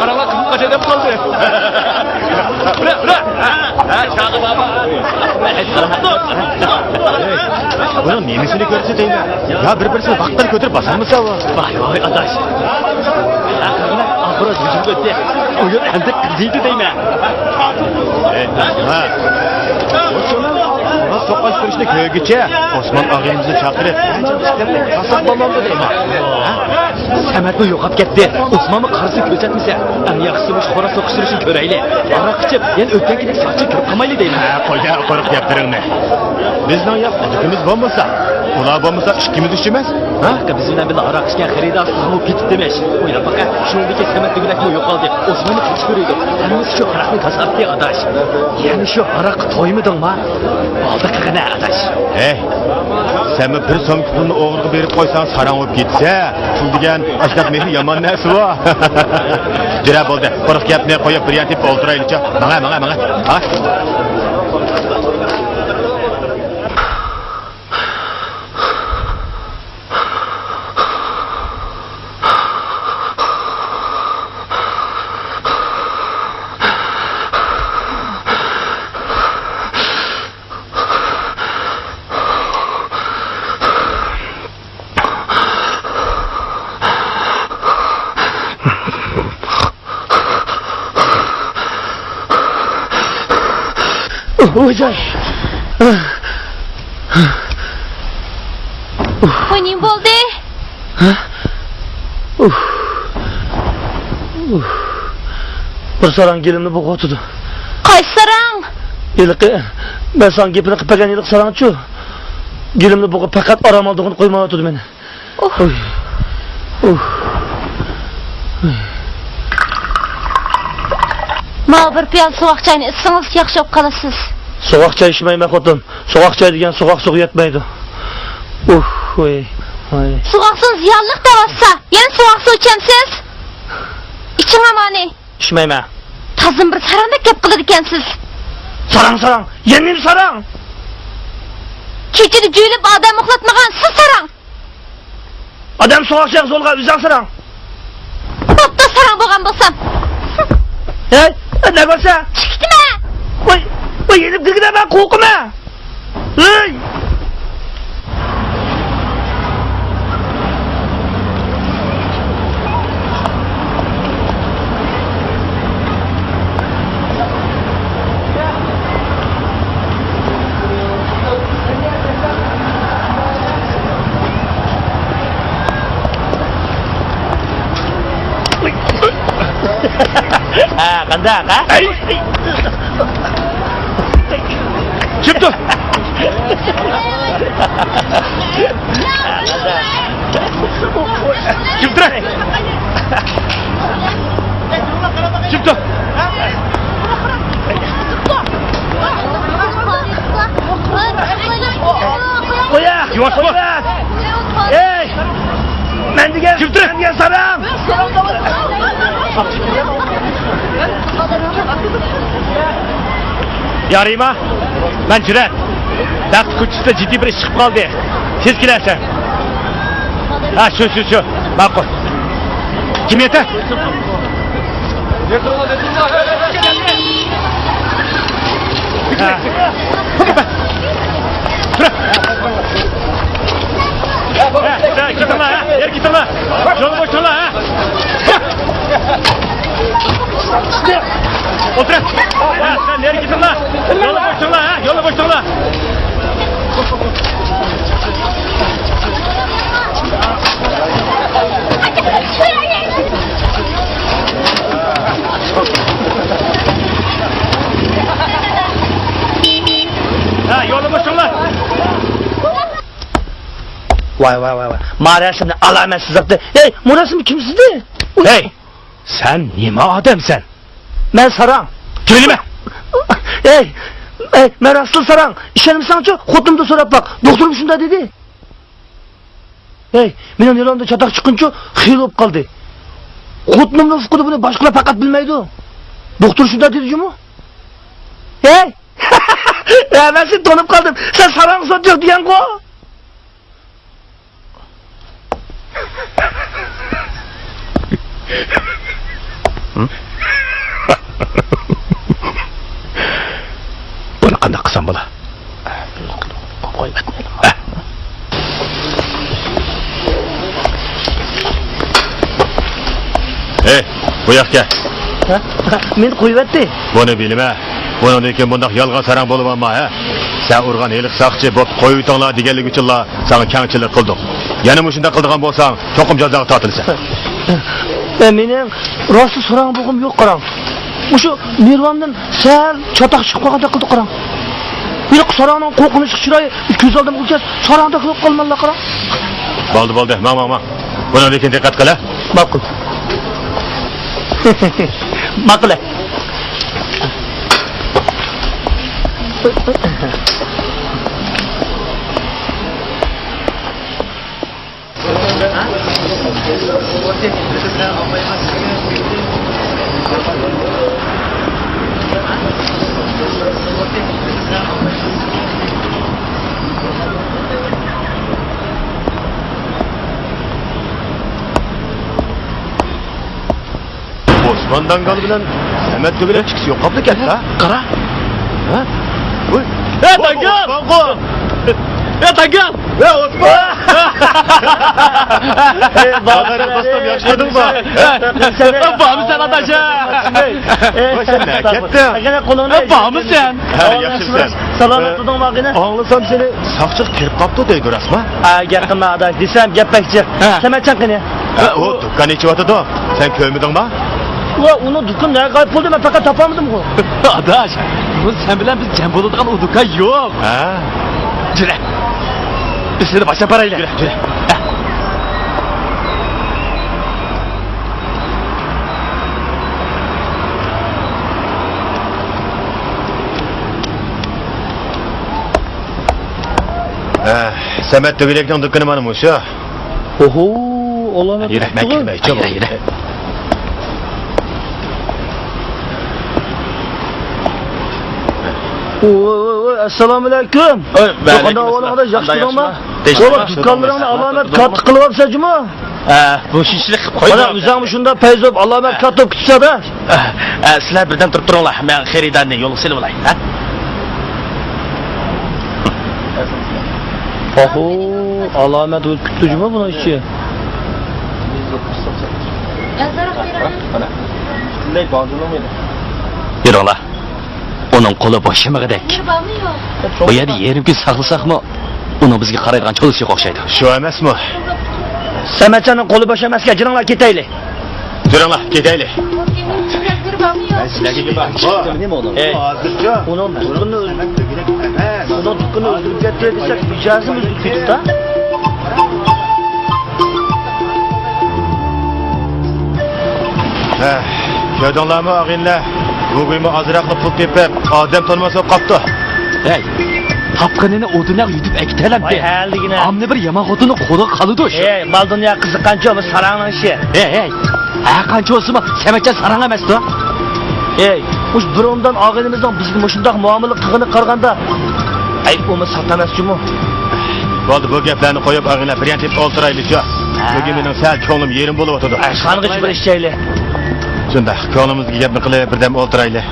قاراڭلار، قىزىل قاچا دەپ قالدى. بۇنىڭ نېمىسىنى كۆرسىتەيمەن؟ يا بىر-بىرسىنى ۋاققىدە كۆتۈرۈپ باسالمىسا ئۇ. ۋاي، ۋاي، ئاداش. ئاخىرى ھۇجۇم ئۆتتى. ئۇ يەر ئەمدى قىزىيدۇ دەيمەن. ھە. سوققان سۈرۈشنى كۆرگۈچە ئوسمان ئاغىنىمىزنى چاقىرىپ، قاساپ بولمامدۇ دەيمەن. ھە؟ سەمەتمۇ يوقاپ كەتتى. ئوسمانمۇ قارىسى كۆرسەتمىسە، ئەڭ ياخشىسى مۇشۇ خوراز سوقۇش سۈرۈشىنى كۆرەيلى. ھاراق ئىچىپ، يەنە ئۆتكەنكىدەك ساقچى كۆپ قالمايلى دەيمەن. ھە، قويە قۇرۇق گەپلىرىڭنى. بىزنىڭ يا ئادىتىمىز بولمىسا، ئۇلار بولمىسا ئىككىمىز ئىچىمىز. ھە؟ بىز بىلەن بىللە ھاراق ئىچكەن خېرىدار سىزمۇ كېتىپتىمىش. ئويلاپ باقە، شۇنىڭدىكى سەمەت دېگۈدەكمۇ يوقالدى. ئوسمانمۇ كېتىش كۆرۈيدۇ. ھەممىسى شۇ ھاراقنىڭ كاسارىتى، ئاداش. يەنە شۇ ھاراققا تويمىدىڭما؟ ئالدى قىلغىنە، ئاداش. ھەي، سەنمۇ بىر سومكا پۇلنى ئوغرىغا بېرىپ قويساڭ، ساراڭ بولۇپ كېتىسە. پۇل دېگەن ئاشۇنداق مېھىر يامان نەرسىۋۇ. جۈرە بولدى. قۇرۇق گەپنى قويۇپ، بىر يەر تېپىپ ئولتۇرايلىچۇ. ماڭە، ماڭە، ماڭە. ھە؟ ۋوي جاي. ۋوي، نېمە بولدى؟ بىر ساراڭ گېلىمنى بوغۇۋاتىدۇ. قايسى ساراڭ؟ ھېلىقى، مەن ساڭا گېپىنى قىلىپ بەرگەن ھېلىقى ساراڭچۇ؟ گېلىمنى بوغۇپ پەقەت ئارام ئالىدىغىنى قويمايۋاتىدۇ مېنى. ئۇھ. ئۇھ. ماۋۇ بىر پىيالە سوغۇق چاينى ئىچسىڭىز ياخشى بولۇپ قالىسىز. سوغۇق چاي ئىچمەيمەن خوتۇن. سوغۇق چاي دېگەن سوغۇق سۇغا يەتمەيدۇ. ئۇھ، ۋاي، ۋاي. سوغۇق سۇ زىيانلىق دەۋاتسا، يەنە سوغۇق سۇ ئىچەمسىز؟ ئىچىڭ ئامانى. ئىچمەيمەن. تازىمۇ بىر ساراڭدەك گەپ قىلىدىكەنسىز. ساراڭ، ساراڭ. يەنە نېمە ساراڭ؟ كېچىدە جۆيلۈپ ئادەم ئۇخلاتمىغان سىز ساراڭ. ئادەم سوغۇق چايغا زورلىغان ئۆزۈڭ ساراڭ. بوپتۇ، ساراڭ بولغان بولسام. ھەي، نە بارسا؟ چىقىتىمە. ۋاي، ۋاي، يېنىپ كىرگىنە، مەن قورقىمەن. ھەي! ھە، قانداق، ھە؟ ئەي! كىم تۇر؟ كىم تۇر؟ كىم تۇر؟ قويە! يۇۋاش بول! ئەي! مەن دېگەن، كىم تۇر؟ مەن دېگەن ساراڭ! يا رىما، مەن جۈرئەت. بەخت كوچىسىدا جىددىي بىر ئىش چىقىپ قالدى. تېز كېلەرسەن. ھە، شۇ، شۇ، شۇ. ماقۇل. كىم يېتە؟ ھە. تۇر. ھە، سەن كېتىڭلار، ھە، نېرى كېتىڭلار. يولنى بوشىتىڭلار، ھە. ئولتۇر. ھە، سەن نېرى كېتىڭلار. يولنى بوشىتىڭلار، ھە، يولنى بوشىتىڭلار. ھە، يولنى بوشىتىڭلار. ۋاي، ۋاي، ۋاي، ۋاي. ما رەسىمنى ئالامەت سىزىقتى. ھەي، بۇ رەسىمنى كىم سىزدى؟ ھەي، سەن نېمە ئادەمسەن؟ مەن ساراڭ. جۆيلىمە! ھەي، ھەي، مەن راستلا ساراڭ. ئىشەنمىسەڭچۇ، خوتۇنۇمدىن سوراپ باق. دوختۇرۇم شۇنداق دېدى. ھەي، مېنىڭ نېرۋامدا چاتاق چىققىنىچۇ خېلى بولۇپ قالدى. خوتۇنۇمنىڭ ئۇقىدى بۇنى باشقىلار پەقەت بىلمەيدۇ. دوختۇر شۇنداق دېدى جۇمۇ. ھەي! ھە، مەن سېنى تونۇپ قالدىم. سەن ساراڭ سوت يوق دېگەنغۇ؟ بۇنى قانداق قىلسام بولا؟ ھەي، بۇ ياققا كەل. ھە؟ مېنى قويۇۋەتتى. بۇنى بىلىمە. بۇنىڭدىن كېيىن بۇنداق يالغان ساراڭ بولۇۋالما، ھە؟ سەن ئۇرغان ھېلىقى ساقچى بوپتۇ، قويۇۋېتىڭلار دېگەنلىكى ئۈچۈنلا ساڭا كەڭچىلىك قىلدۇق. يەنە مۇشۇنداق قىلىدىغان بولساڭ، چوقۇم جازاغا تارتىلىسەن. ئە، مېنىڭ راستلا ساراڭ بولغۇم يوق، قاراڭ. مۇشۇ نېرۋامدىن سەل چاتاق چىقىپ قالغاندەك قىلدى، قاراڭ. ھېلىقى ساراڭنىڭ قورقۇنچلۇق چىرايى كۆز ئالدىمغا كەلسە، ساراڭدەك بولۇپ قالىمەنلا، قاراڭ. بولدى، بولدى، ماڭ، ماڭ، ماڭ. بۇنىڭدىن كېيىن دىققەت قىل، ھە؟ ماقۇل. ماقۇل، ھە. ئوسمان داڭگال بىلەن سەمەت تۆگىلەك ئىككىسى يوقاپلا كەتتى، ھە؟ قارا. ھە؟ ۋوي. ھە، داڭگال! ئوسمانغۇ! ھە، داڭگال! ھە، ئوسمان! ئەي، بارمۇسەن، دوستۇم، ياخشى تۇردۇڭمۇ؟ ھە، بارمۇسەن، ئاداش؟ ۋوي، سەن نەگە كەتتىڭ؟ ھە، بارمۇسەن؟ ھە، ياخشىمۇسەن؟ سالامەت تۇردۇڭمۇ، ئاغىنە؟ ئاڭلىسام سېنى ساقچىغا كىرىپ قاپتۇ دەيدۇ، راستمۇ؟ ھە، گەپ قىلما، ئاداش. دېسەم، گەپ بەكچى. ھە. سەمەتجان قېنى؟ ھە، ئۇ دۇكان ئېچىۋاتىدۇ. سەن كۆرمىدىڭما؟ ۋە، ئۇنىڭ دۇكىنى نەگە غايىب بولدى، مەن پەقەت تاپالمىدىمغۇ. ئاداش، بۇ سەن بىلەن بىز جەم بولىدىغان ئۇ دۇكان يوق. ھە. جۈرە. بىز سېنى باشلاپ بارايلى. جۈرە، جۈرە. ھە. ھە، سەمەت تۆگىلەكنىڭ دۇكىنى مانا مۇشۇ. ئوھو، ئالامەت. يۈرە، مەن كىرمەي، چابا. يۈرە، يۈرە. ۋوي، ۋوي، ۋوي، ئەسسالامۇئەلەيكۇم. ۋوي، ۋەئەلەيكۇم ئەسسالام. قانداق ئەھۋالىڭ، ياخشى تۇردۇڭما؟ ۋاي، دۇكانلىرىڭنى ئالامەت كاتتا قىلىۋاپسەن جۇمۇ. ئە، بۇ شىشلىق قويما. مانا، ئۆزۈڭمۇ شۇنداق پەيزى بولۇپ، ئالامەت كاتتا بولۇپ كېتىپسەن-دە. ئە، ئە، سىلەر بىردەم تۇرۇپ تۇرۇڭلار، مەن خېرىدارنى يولغا سېلىۋالاي، ھە؟ ئوھو، ئالامەت ئۆتۈپ كېتىپتۇ جۇمۇ بۇنىڭ ئىچى. يۈرۈڭلار. ئۇنىڭ قولى بوشىمىغۇدەك. بۇ يەردە يېرىم كۈن ساقلىساقمۇ، ئۇنىڭ بىزگە قارايدىغان چولىسى يوق ئوخشايدۇ. شۇ ئەمەسمۇ؟ سەمەتجاننىڭ قولى بوش ئەمەسكەن، جېنىڭلار كېتەيلى. جېنىڭلار كېتەيلى. ئۇنىڭ دۇكىنىنى ئۆزگەرتىپ، ئۇنىڭ دۇكىنىنى ئۆزگەرتىپ كەتتى دېسەك، بىچارىسىمۇ ئۆزگىرىپ كېتىپتۇ. ھە، كۆردۈڭلارمۇ ئاغىنىلەر؟ گۇگۇيمۇ ئازراقلا پۇل تېپىپ، ئادەم تونۇماس بولۇپ قاپتۇ. ھەي، تاپقىنىنى ئۇ دۇنياغا يۈدۈپ ئەكېتەلەمدى. ۋاي، ھەلىگىنە. ئامدى بىر يامان خوتۇننىڭ قولىغا قالىدۇ شۇ. ھەي، مال دۇنيا قىزىققانچۇ، بۇ ساراڭنىڭ ئىشى. ھەي، ھەي، ھەر قانچە بولسىمۇ، سەمەتجان ساراڭ ئەمەستۇ. ھەي، مۇشۇ بۇرۇندىن ئاغىنىمىزنىڭ بىزگە مۇشۇنداق مۇئامىلە قىلغىنىغا قارىغاندا، ئەي، ئۇمۇ سات ئەمەس جۇمۇ. بولدى، بۇ گەپلەرنى قويۇپ، ئاغىنە، بىر يان تېپىپ ئولتۇرايلىچۇ. ھە. بۈگۈن مېنىڭ سەل كۆڭلۈم يېرىم بولۇۋاتىدۇ. ئاشخانىغىچە بىر ئىچەيلى. شۇنداق، كۆڭلىمىزدىكى گەپنى قىلىپ، بىردەم ئولتۇرايلى.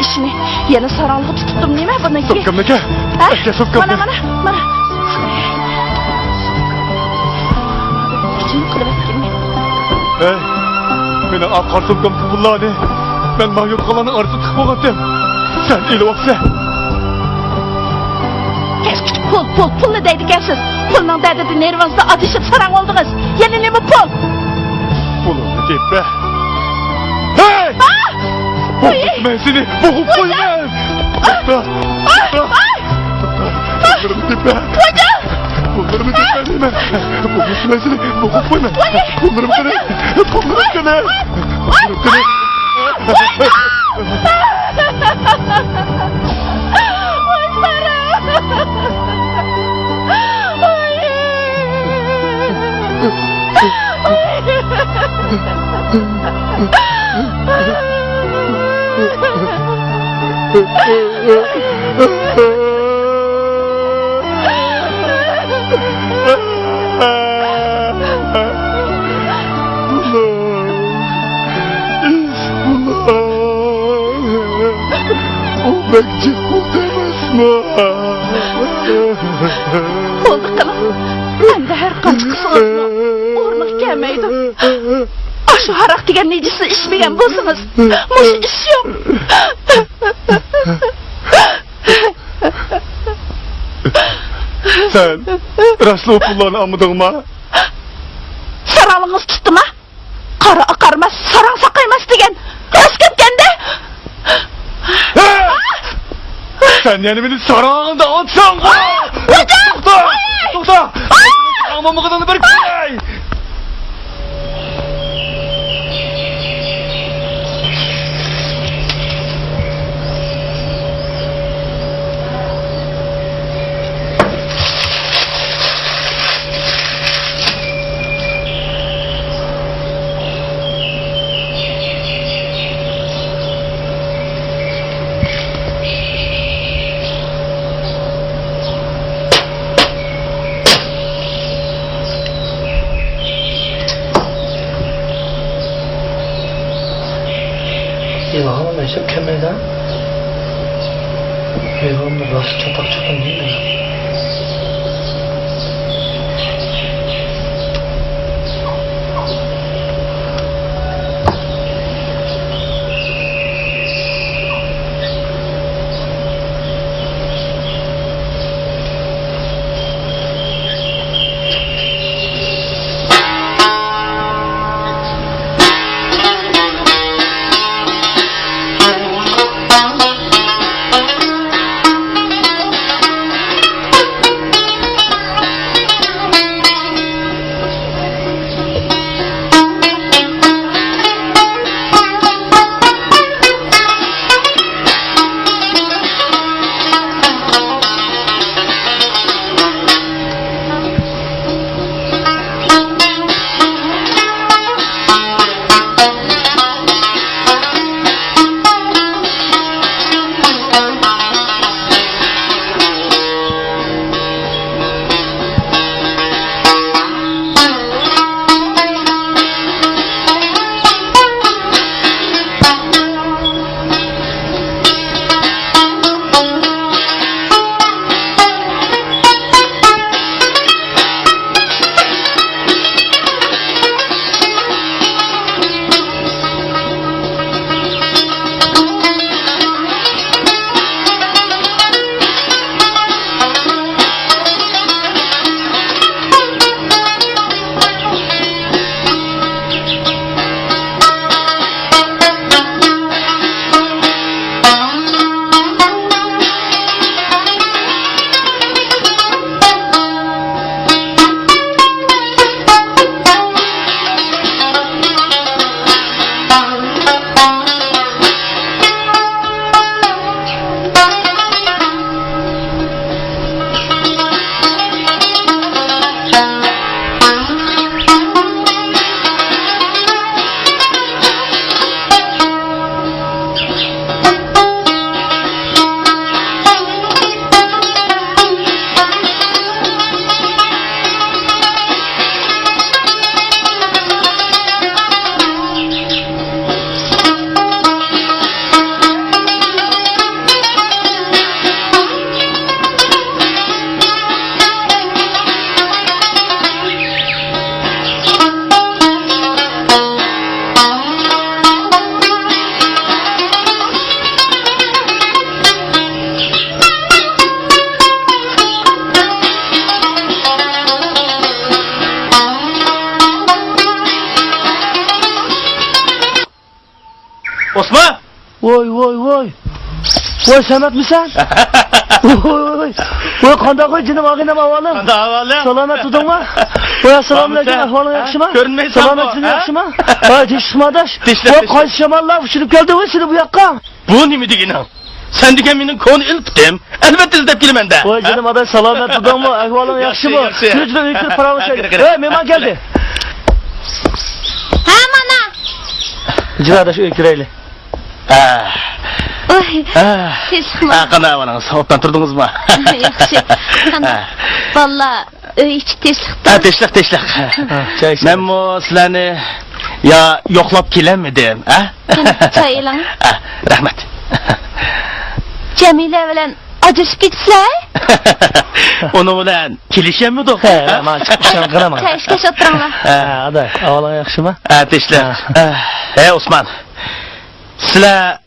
ئىشنى يەنە ساراڭلىققا تۇتۇپتۇم نېمە بۇنىڭكى؟ سومكامنى ئەكە. ھە؟ ئەكە سومكامنى. مانا، مانا، مانا. ئىچىمنى قىلىۋەتكىنى. ھەي، مېنىڭ ئاق قارا سومكامدىكى پۇللارنى مەن ماڭا يوتقانلارنىڭ ئارىسىدا تىقىپ بولغانتىم. سەن ئېلىۋاپسەن. كەسكۈچ پۇل، پۇل، پۇلنى دەيدىكەنسىز. پۇلنىڭ دەردىدە نېرۋىڭىزدا ئادىشىپ ساراڭ بولدىڭىز. يەنە نېمە پۇل؟ پۇلۇمنى تېپە. ھەي! ئا! بوغۇتىمەن مەن سېنى، بوغۇپ قويىمەن. توختا، توختا، توختا. پۇللىرىمنى تېپە. پۇللىرىمنى تېپە دەيمەن. بوغۇتىمەن مەن سېنى، بوغۇپ قويىمەن. پۇللىرىم قېنى؟ پۇللىرىم قېنى؟ پۇللىرىم قېنى؟ ئۇ بەك جىق بولدى ئەمەسمۇ؟ بولدى قىلىڭ. ئەمدى ھەر قانچە قىلسىڭىزمۇ ئورنىغا كەلمەيدۇ. ئاشۇ ھاراق دېگەن نىجىسنى ئىچمىگەن بولسىڭىز، مۇشۇ ئىش يوق. سەن راستلا ئۇ پۇللارنى ئالمىدىڭما؟ ساراڭلىقىڭىز تۇتتىما؟ قارا قارىماس، ساراڭ ساقايماس دېگەن راست گەپكەندە. ھە! سەن يەنە مېنى ساراڭ دەۋاتساڭغۇ! توختا! توختا! ساراڭ بولمىغىنىڭنى بىر كۆرەي! يىلغىمۇ مەشرەپ كەلمەيدۇ. يىلغىمۇ راست چاتاق چاتاق دەيدۇ. ۋاي، ۋاي، ۋاي. ۋاي، سەمەتمىسەن؟ ۋاي، ۋاي، ۋاي. ۋاي، قانداق ۋاي، جېنىم، ئاغىنەم، ئەھۋالىڭ؟ قانداق ئەھۋالىڭ؟ سالامەت تۇردۇڭمۇ؟ ۋاي، ئەسسالامۇ ئەلەيكۇم، بارمىسەن؟ ئەھۋالىڭ ھە؟ ياخشىمۇ؟ كۆرۈنمەيسەنغۇ، سالامەتلىكىڭ ھە؟ ياخشىمۇ؟ ۋاي، تىنچلىقمۇ ئاداش؟ تىنچلىق، ۋاي، تىنچلىق. قايسى شاماللار ئۇچۇرۇپ كەلدى ۋاي، سېنى بۇ ياققا؟ بۇ نېمە دېگىنىڭ؟ سەن دېگەن مېنىڭ كونا ئىلپىتىم. ئەلۋەتتە ئىزدەپ كېلىمەن-دە. ۋاي، ھە؟ جېنىم ئاداش، سالامەت تۇردۇڭمۇ؟ ئەھۋالىڭ ياخشى، ياخشىمۇ؟ ياخشى. شۇ جىدە ئۆيگە كىرىپ پاراڭلىشايلى. قېنى، قېنى. ھەي، مېھمان كەلدى. ھە، مانا. جىدە ئاداش، ئۆيگە كىرەيلى. ئە. ۋاي، ئە. تىنچلىقمۇ؟ ئە، قانداق ئەھۋالىڭىز؟ ئوبدان تۇردىڭىزمۇ؟ ياخشى. قانداق؟ ئە. بالىلار ئۆي ئىچى تىنچلىقتا؟ ئە، تىنچلىق، تىنچلىق. ھە، چاي ئىچىڭ. مەنمۇ سىلەرنى يا يوقلاپ كېلەلمىدىم، ھە؟ قېنى، چاي ئېلىڭ. ئە، رەھمەت. جەمىلە بىلەن ئاجرىشىپ كېتىپسىلەر؟ ئۇنىڭ بىلەن كېلىشەلمىدۇق. ھە، ھە؟ مانا چىقىپ ئىشەن قارا ماڭا. چاي ئىچكەچ ئولتۇرۇڭلار. ھە، ئاداي، ئەھۋالىڭ ياخشىمۇ؟ ھە، تىنچلىق. ھە. ھە، ھەي، ئوسمان. سىلەر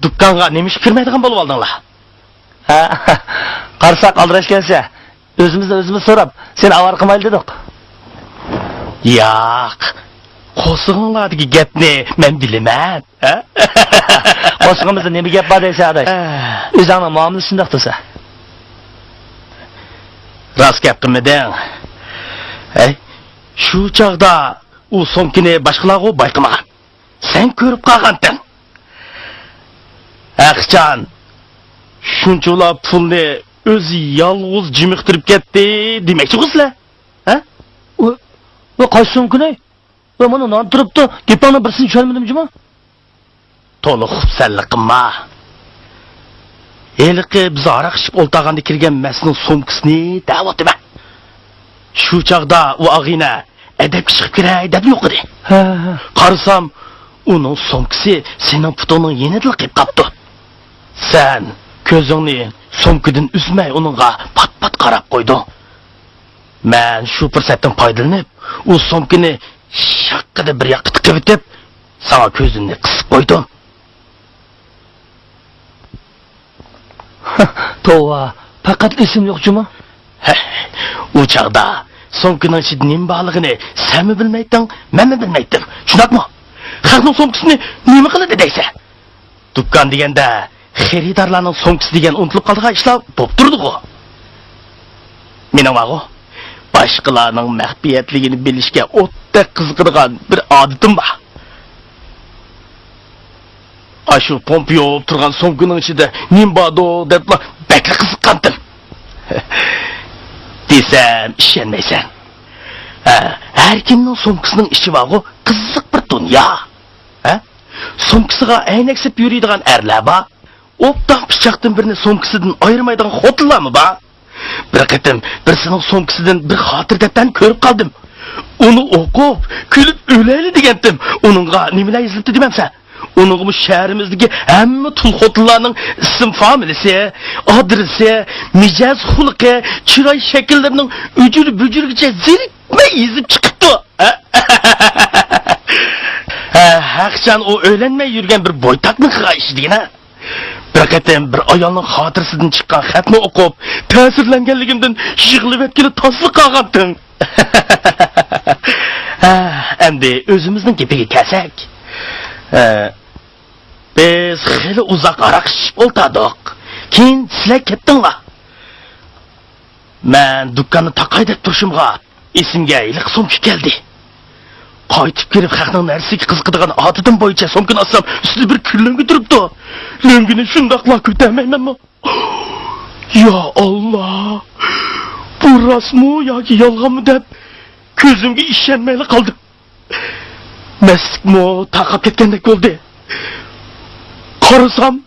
دۇكانغا نېمە ئىشقا كىرمەيدىغان بولۇۋالدىڭلار؟ ھە، قارىساق ئالدىراش ئىكەنسەن. ئۆزىمىزدىن ئۆزىمىز سوراپ، سېنى ئاۋارە قىلمايلى دېدۇق. ياق، قورسىقىڭلاردىكى گەپنى مەن بىلىمەن. ھە؟ قورسىقىمىزدا نېمە گەپ بار دەيسەن، ئاداش؟ ھە. ئۆزۈڭنىڭ مۇئامىلىسى شۇنداق تۇرسا. راست گەپ قىلمىدىڭ. ھەي، شۇ چاغدا ئۇ سومكىنى باشقىلارغۇ بايقىمىغان. سەن كۆرۈپ قالغانتىڭ. ھەقىچان، شۇنچىۋالا پۇلنى ئۆزى يالغۇز جىمىقتۇرۇپ كەتتى دېمەكچىغۇ سىلەر؟ ھە؟ ۋاي، ۋاي، قايسى سومكىنى؟ ۋاي، مانا نان تۇرۇپتۇ. گېپىڭنىڭ بىرسىنى چۈشەنمىدىم جۇمۇ. تولا خۇپسەنلىك قىلما. ھېلىقى بىز ھاراق ئىچىپ ئولتۇرغاندا كىرگەن مەسنىڭ سومكىسىنى دەۋاتىمەن. شۇ چاغدا ئۇ ئاغىنە ئەدەپكە چىقىپ كىرەي دەپ يوقىدى. ھە، ھە. قارىسام، ئۇنىڭ سومكىسى سېنىڭ پۇتۇڭنىڭ يېنىدىلا قېلىپ قاپتۇ. سەن كۆزۈڭنى سومكىدىن ئۈزمەي ئۇنىڭغا پات-پات قاراپ قويدۇڭ. مەن شۇ پۇرسەتتىن پايدىلىنىپ، ئۇ سومكىنى شاققىدە بىر ياققا تىقىۋېتىپ، ساڭا كۆزۈمنى قىسىپ قويدۇم. توۋا، پەقەت ئېسىم يوق جۇمۇ. ھە، ئۇ چاغدا سومكىنىڭ ئىچىدە نېمە بارلىقىنى سەنمۇ بىلمەيتتىڭ، مەنمۇ بىلمەيتتىم. شۇنداقمۇ؟ خەقنىڭ سومكىسىنى نېمە قىلىدۇ دەيسەن؟ دۇكان دېگەندە خېرىدارلارنىڭ سومكىسى دېگەن ئۇنتۇلۇپ قالىدىغان ئىشلار بولۇپ تۇرىدىغۇ. مېنىڭ بارغۇ، باشقىلارنىڭ مەخپىيەتلىكىنى بىلىشكە ئوتتەك قىزىقىدىغان بىر ئادىتىم بار. ئاشۇ پومپا يوۋۇپ تۇرغان سومكىنىڭ ئىچىدە نېمە باردۇ دەپلا بەكلا قىزىققانتىم. دېسەم ئىشەنمەيسەن. ھە، ھەر كىمنىڭ سومكىسىنىڭ ئىچى بارغۇ، قىزىق بىر دۇنيا. ھە؟ سومكىسىغا ئەينەك سېلىپ يۈرىدىغان ئەرلەر بار. ئوبدان پىچاقتىن بىرنى سومكىسىدىن ئايرىمايدىغان خوتۇنلارمۇ بار. بىر قېتىم بىرسىنىڭ سومكىسىدىن بىر خاتىرە دەپتەرنى كۆرۈپ قالدىم. ئۇنى ئوقۇپ، كۈلۈپ ئۆلەيلى دېگەنتىم. ئۇنىڭغا نېمىلەر يېزىلىپتۇ دېمەمسەن؟ ئۇنىڭغىمۇ شەھىرىمىزدىكى ھەممە تۇل خوتۇنلارنىڭ ئىسىم فامىلىسى، ئادرېسى، مىجەز خۇلقى، چىراي شەكىللىرىنىڭ ئۈجۈر-بۈجۈرىگىچە زېرىكمەي يېزىپ چىقىپتۇ. ھە، ھەقىچان ئۇ ئۆيلەنمەي يۈرگەن بىر بويتاقنىڭ قىلغان ئىشى دېگىنە. بىر قېتىم بىر ئايالنىڭ خاتىرىسىدىن چىققان خەتنى ئوقۇپ، تەسىرلەنگەنلىكىمدىن يىغلىۋەتكىلى تاسلا قالغانتىم. ھە، ئەمدى ئۆزىمىزنىڭ گېپىگە كەلسەك. ھە، بىز خېلى ئۇزاق ھاراق ئىچىشىپ ئولتۇردۇق. كېيىن سىلەر كەتتىڭلار. مەن دۇكاننى تاقاي دەپ تۇرۇشۇمغا، ئېسىمگە ھېلىقى سومكا كەلدى. قايتىپ كىرىپ، خەقنىڭ نەرسىگە قىزىقىدىغان ئادىتىم بويىچە سومكىنى ئاچسام، ئۈستىدە بىر كۈنلەڭگە تۇرۇپتۇ. لۆڭگىنى شۇنداقلا كۆتەرمەيمەنمۇ؟ يا ئاللا! بۇ راستمۇ ياكى يالغانمۇ دەپ، كۆزۈمگە ئىشەنمەيلا قالدىم. مەستلىكمۇ تارقاپ كەتكەندەك بولدى. قارىسام،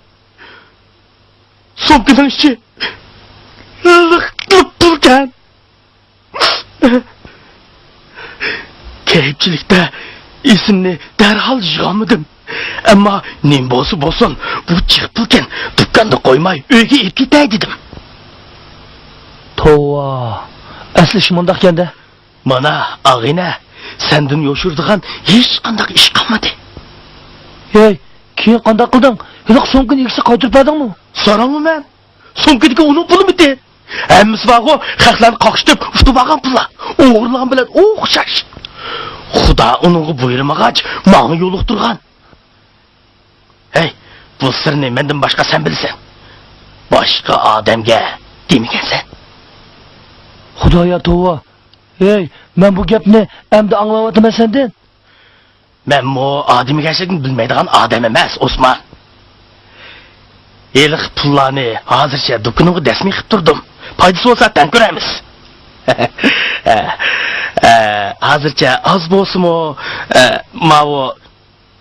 سومكىنىڭ ئىچى لىق-لىق پۇلكەن. كەيپچىلىكتە ئېسىمنى دەرھال يىغالمىدىم. ئەمما نېمە بولسا بولسۇن، بۇ جىق پۇلكەن، دۇكاندا قويماي ئۆيگە ئېلىپ كېتەي دېدىم. توۋا، ئەسلى ئىش مۇنداقكەن-دە. مانا، ئاغىنە، سەندىن يوشۇرىدىغان ھېچقانداق ئىش قالمىدى. ھەي، كېيىن قانداق قىلدىڭ؟ ھېلىقى سومكىنى ئىگىسىگە قايتۇرۇپ بەردىڭمۇ؟ ساراڭمۇ مەن؟ سومكىدىكى ئۇنىڭ پۇلىمىدى؟ ھەممىسى بارغۇ، خەقلەرنى قاقشىتىپ ئۇتۇپ ئالغان پۇللار. ئوغرىلىغان بىلەن ئوخشاش. خۇدا ئۇنىڭغا بۇيرۇمىغاچ، ماڭا يولۇقتۇرغان. ھەي، بۇ سىرنى مەندىن باشقا سەن بىلىسەن. باشقا ئادەمگە دېمىگەنسەن. خۇدايا توۋا. ھەي، مەن بۇ گەپنى ئەمدى ئاڭلاۋاتىمەن سەندىن. مەنمۇ ئادىمىگەرچىلىكنى بىلمەيدىغان ئادەم ئەمەس، ئوسمان. ھېلىقى پۇللارنى ھازىرچە دۇكىنىمغا دەسمىي قىلىپ تۇردۇم. پايدىسى بولسا تەڭ كۆرەرمىز. ئە، ئە، ھازىرچە ئاز بولسىمۇ، ئە، ماۋۇ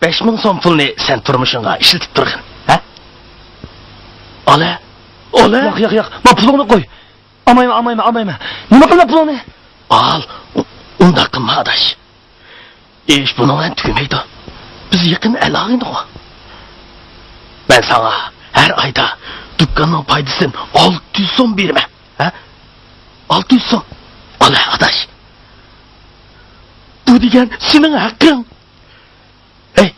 بەش مىڭ سوم پۇلنى سەن تۇرمۇشۇڭغا ئىشلىتىپ تۇرغىن. ھە؟ ئالە، ئالە. ياق، ياق، ياق. ما پۇلۇڭنى قوي. ئالمايمەن، ئالمايمەن، ئالمايمەن. نېمە قىلىمەن پۇلۇڭنى؟ ئال، ئۇ-، ئۇنداق قىلما، ئاداش. ئىش بۇنىڭ بىلەن تۈگىمەيدۇ. بىز يېقىن ئەل-ئاغىنىغۇ. مەن ساڭا ھەر ئايدا دۇكاننىڭ پايدىسىدىن ئالتە يۈز سوم بېرىمەن. ھە؟ ئالتە يۈز سوم. ئالە، ئاداش. بۇ دېگەن سېنىڭ ھەققىڭ. ھەي،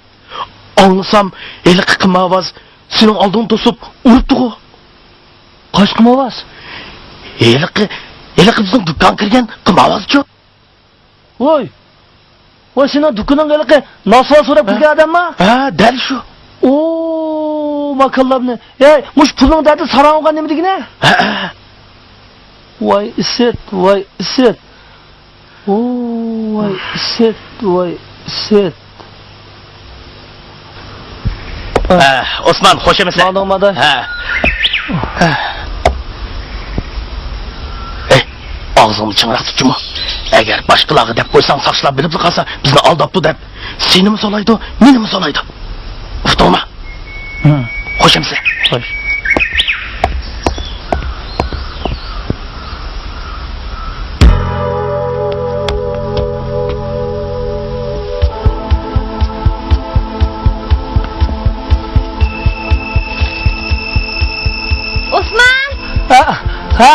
ئاڭلىسام، ھېلىقى قىمارۋاز سېنىڭ ئالدىڭنى توسۇپ ئۇرۇپتىغۇ. قايسى قىمارۋاز؟ ھېلىقى، ھېلىقى بىزنىڭ دۇكانغا كىرگەن قىمارۋازچۇ. ۋاي! ۋاي، سېنىڭ دۇكىنىڭغا ھېلىقى ناسۋار سوراپ ھە؟ كىرگەن ئادەمما؟ ھە، دەل شۇ. ئو، ماكانلارنى. ھەي، مۇشۇ پۇلنىڭ دەردى ساراڭ بولغان نېمە دېگىنە؟ ھە، ھە. ۋاي ئىسىت، ۋاي ئىسىت. ئو، ۋاي ئىسىت، ۋاي ئىسىت. ھە، ئوسمان، خوش ئەمىسە؟ ماڭدىڭمۇ ئاداش؟ ھە. ھەي، ئاغزىڭنى چىڭراق تۇت جۇمۇ. ئەگەر باشقىلارغا دەپ قويساڭ، ساقچىلار بىلىپلا قالسا، بىزنى ئالداپتۇ دەپ، سېنىمۇ سولايدۇ، مېنىمۇ سولايدۇ. ئۇقتۇڭمۇ؟ ھە. خوش ئەمىسە؟ خوش. ئوسمان! ھە، ھە.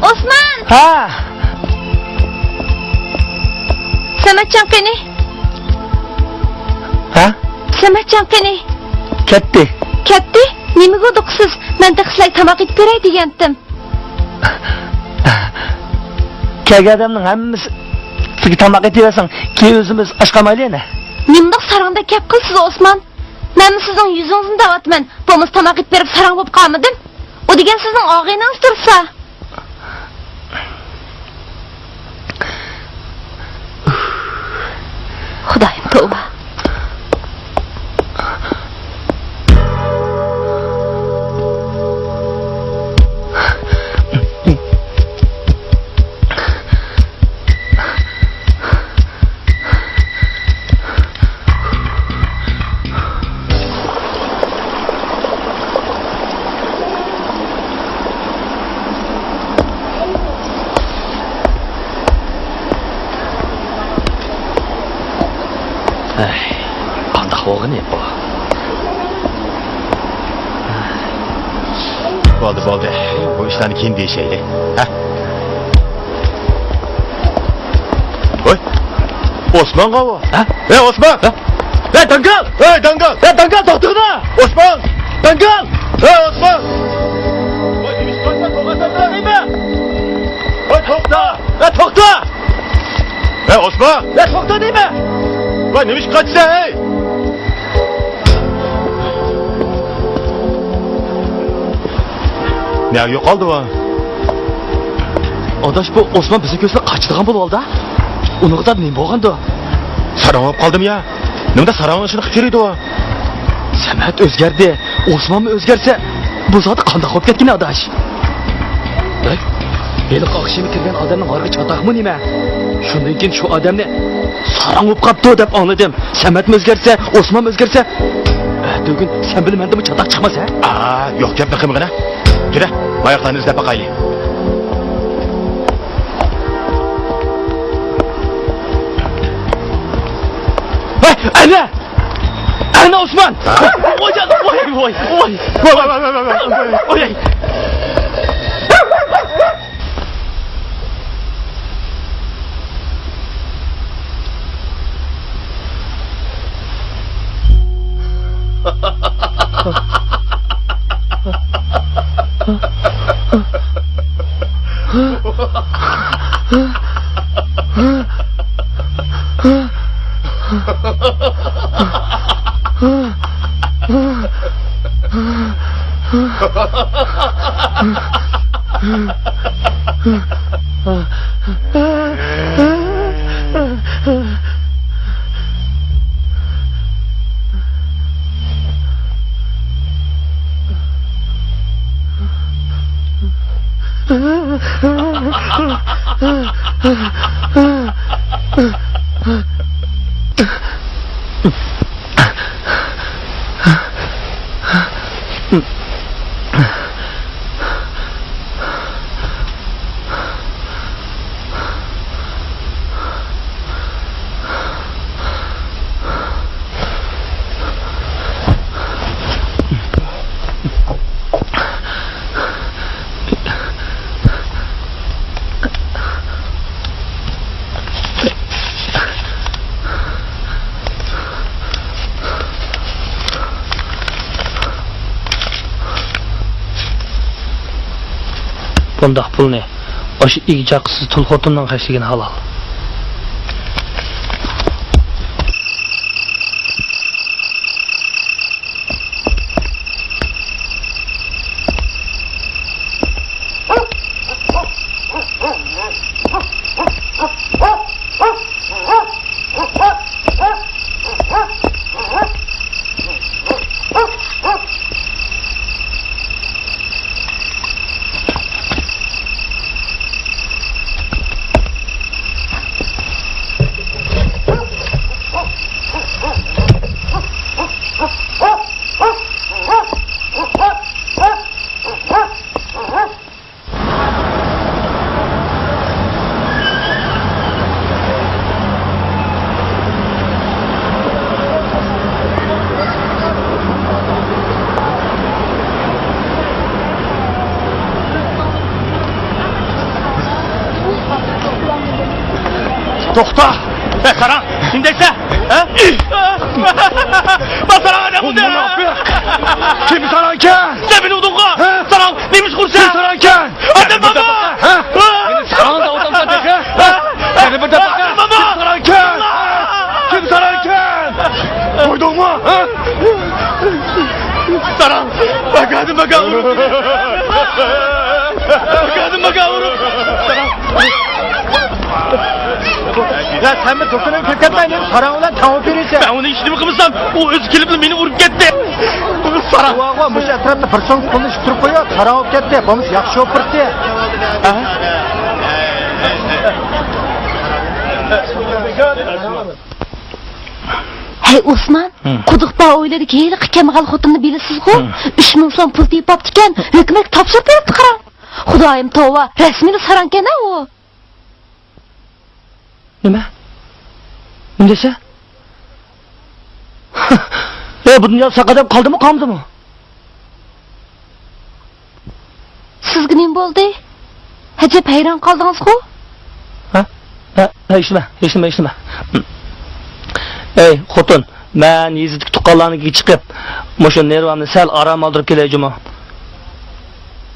ئوسمان! ھە. سەمەتجان قېنى؟ ھە؟ سەمەتجان قېنى؟ كەتتى. كەتتى؟ نېمىگە ئۇدۇقسىز؟ مەن تېخى سىلەرگە تاماق ئېتىپ بېرەي دېگەنتىم. كەلگەن ئادەمنىڭ ھەممىسىگە تاماق ئېتىۋەرسەڭ، كېيىن ئۆزىمىز ئاچ قالمايلى يەنە. نېمىنداق ساراڭدەك گەپ قىلىسىز، ئوسمان؟ مەنمۇ سىزنىڭ يۈزىڭىزنى دەۋاتىمەن. بولمىسا تاماق ئېتىپ بېرىپ ساراڭ بولۇپ قالمىدىم. ئۇ دېگەن سىزنىڭ ئاغىنىڭىز تۇرسا. خۇدايىم، توۋا. ئەي، قانداق بولغىنى بۇ؟ بولدى، بولدى. بۇ ئىشلارنى كېيىن دېيىشەيلى. ھە؟ ۋاي، ئوسمانغا بۇ. ھە؟ ھەي، ئوسمان! ھە؟ ھەي، داڭگال! ھەي، داڭگال! ھەي، داڭگال، توختىغىنا! ئوسمان! داڭگال! ھەي، ئوسمان! ۋاي، نېمە ئىش قىلىسەن؟ توختىسەن دەيمەن! ۋاي، توختا! ھەي، توختا! ھەي، ئوسمان! ھەي، توختا دەيمەن! ۋاي، نېمە ئىش قىلىسەن، ھەي؟ نەگە يوقالدى بۇ؟ ئاداش، بۇ ئوسمان بىزنى كۆرسە قاچىدىغان بولۇۋالدى. ئۇنىڭغا دەپ نېمە بولغاندۇ؟ ساراڭ بولۇپ قالدىمۇ يا؟ نېمىدە ساراڭنىڭ ئىشىنى قىلىپ يۈرىدۇ؟ سەمەت ئۆزگەردى. ئوسمانمۇ ئۆزگەرسە، بۇ زادى قانداق بولۇپ كەتكىنى، ئاداش؟ ھەي، ھېلىقى ئاخشىمى كىرگەن ئادەمنىڭ ھارغا چاتاقمۇ نېمە؟ شۇندىن كېيىن شۇ ئادەمنى ساراڭ بولۇپ قاپتۇ دەپ ئاڭلىدىم. سەمەتمۇ ئۆزگەرسە، ئوسمانمۇ ئۆزگەرسە، ئەتىگۈن سەن بىلەن مەندىنمۇ چاتاق چىقماس، ھە؟ ئا، يوق گەپ بېقىمغىنە. يۈرە، ماياقلارنى ئىزدەپ باقايلى. ھەي، ئەنە! ئەنە ئوسمان! ۋاي جان، ۋاي، ۋاي، ۋاي. ۋاي، ۋاي، ۋاي. بۇنداق پۇلنى ئاشۇ ئىگە-چاقىسىز تۇل خوتۇننىڭ خەجلىگىنى ھالال. توختا! ئەي، قاراڭ! نېمە دەيسەن؟ ھە؟ باساراڭ ئادەم بۇ! كىم ساراڭكەن؟ سەن مېنى ئۇردۇڭغۇ! ھە؟ ساراڭ! نېمە ئىش قىلىسەن؟ كىم ساراڭكەن؟ ئادەم بابا! ھە؟ مېنى ساراڭ دەۋاتامسەن تېخى؟ ھە؟ يەنە بىر دەپە! ئادەم بابا! كىم ساراڭكەن؟ كىم ساراڭكەن؟ قويدۇڭمۇ؟ ھە؟ ساراڭ! بەك ئادەم بەك ئاغرىپ! بەك ئادەم بەك ئاغرىپ! ساراڭ! يا سەن بىر دۇكىنىڭغا كىرىپ كەتمەي، مېنى ساراڭ بىلەن تەڭ ئۇرۇپ يۈرۈيسەن. مەن ئۇنى ھېچنېمە قىلمىسام، ئۇ ئۆزى كېلىپلا مېنى ئۇرۇپ كەتتى. ساراڭ. ۋاغۇ، مۇشۇ ئەتراپتا بىر سوم قولنى ئىتتۈرۈپ قويۇپ، ساراڭ بولۇپ كەتتى. بولمىسا ياخشى بولۇپ تۇراتتى. ھە؟ ھەي، ئوسمان، ھە. قۇدۇق بار ھويلىدىكى ھېلىقى كەمبەغەل خوتۇننى بىلىسىزغۇ؟ ھە. ئۈچ مىڭ سوم پۇل تېپىپتىكەن، ھۆكۈمەتكە تاپشۇرۇپ بېرىپتۇ، قاراڭ. خۇدايىم، توۋا، رەسمىيلا ساراڭكەن-ھە ئۇ. نېمە؟ نېمە دېسە؟ ئەي، بۇ دۇنيادا ساق ئادەم قالدىمۇ، قالمىدىمۇ؟ سىزگە نېمە بولدى؟ ئەجەب ھەيران قالدىڭىزغۇ؟ ھە؟ ھە، ھە، ھېچنېمە، ھېچنېمە، ھېچنېمە. ئەي، خوتۇن، مەن يېزىدىكى تۇغقانلارنىڭكىگە چىقىپ، مۇشۇ نېرۋامنى سەل ئارام ئالدۇرۇپ كېلەي جۇمۇ.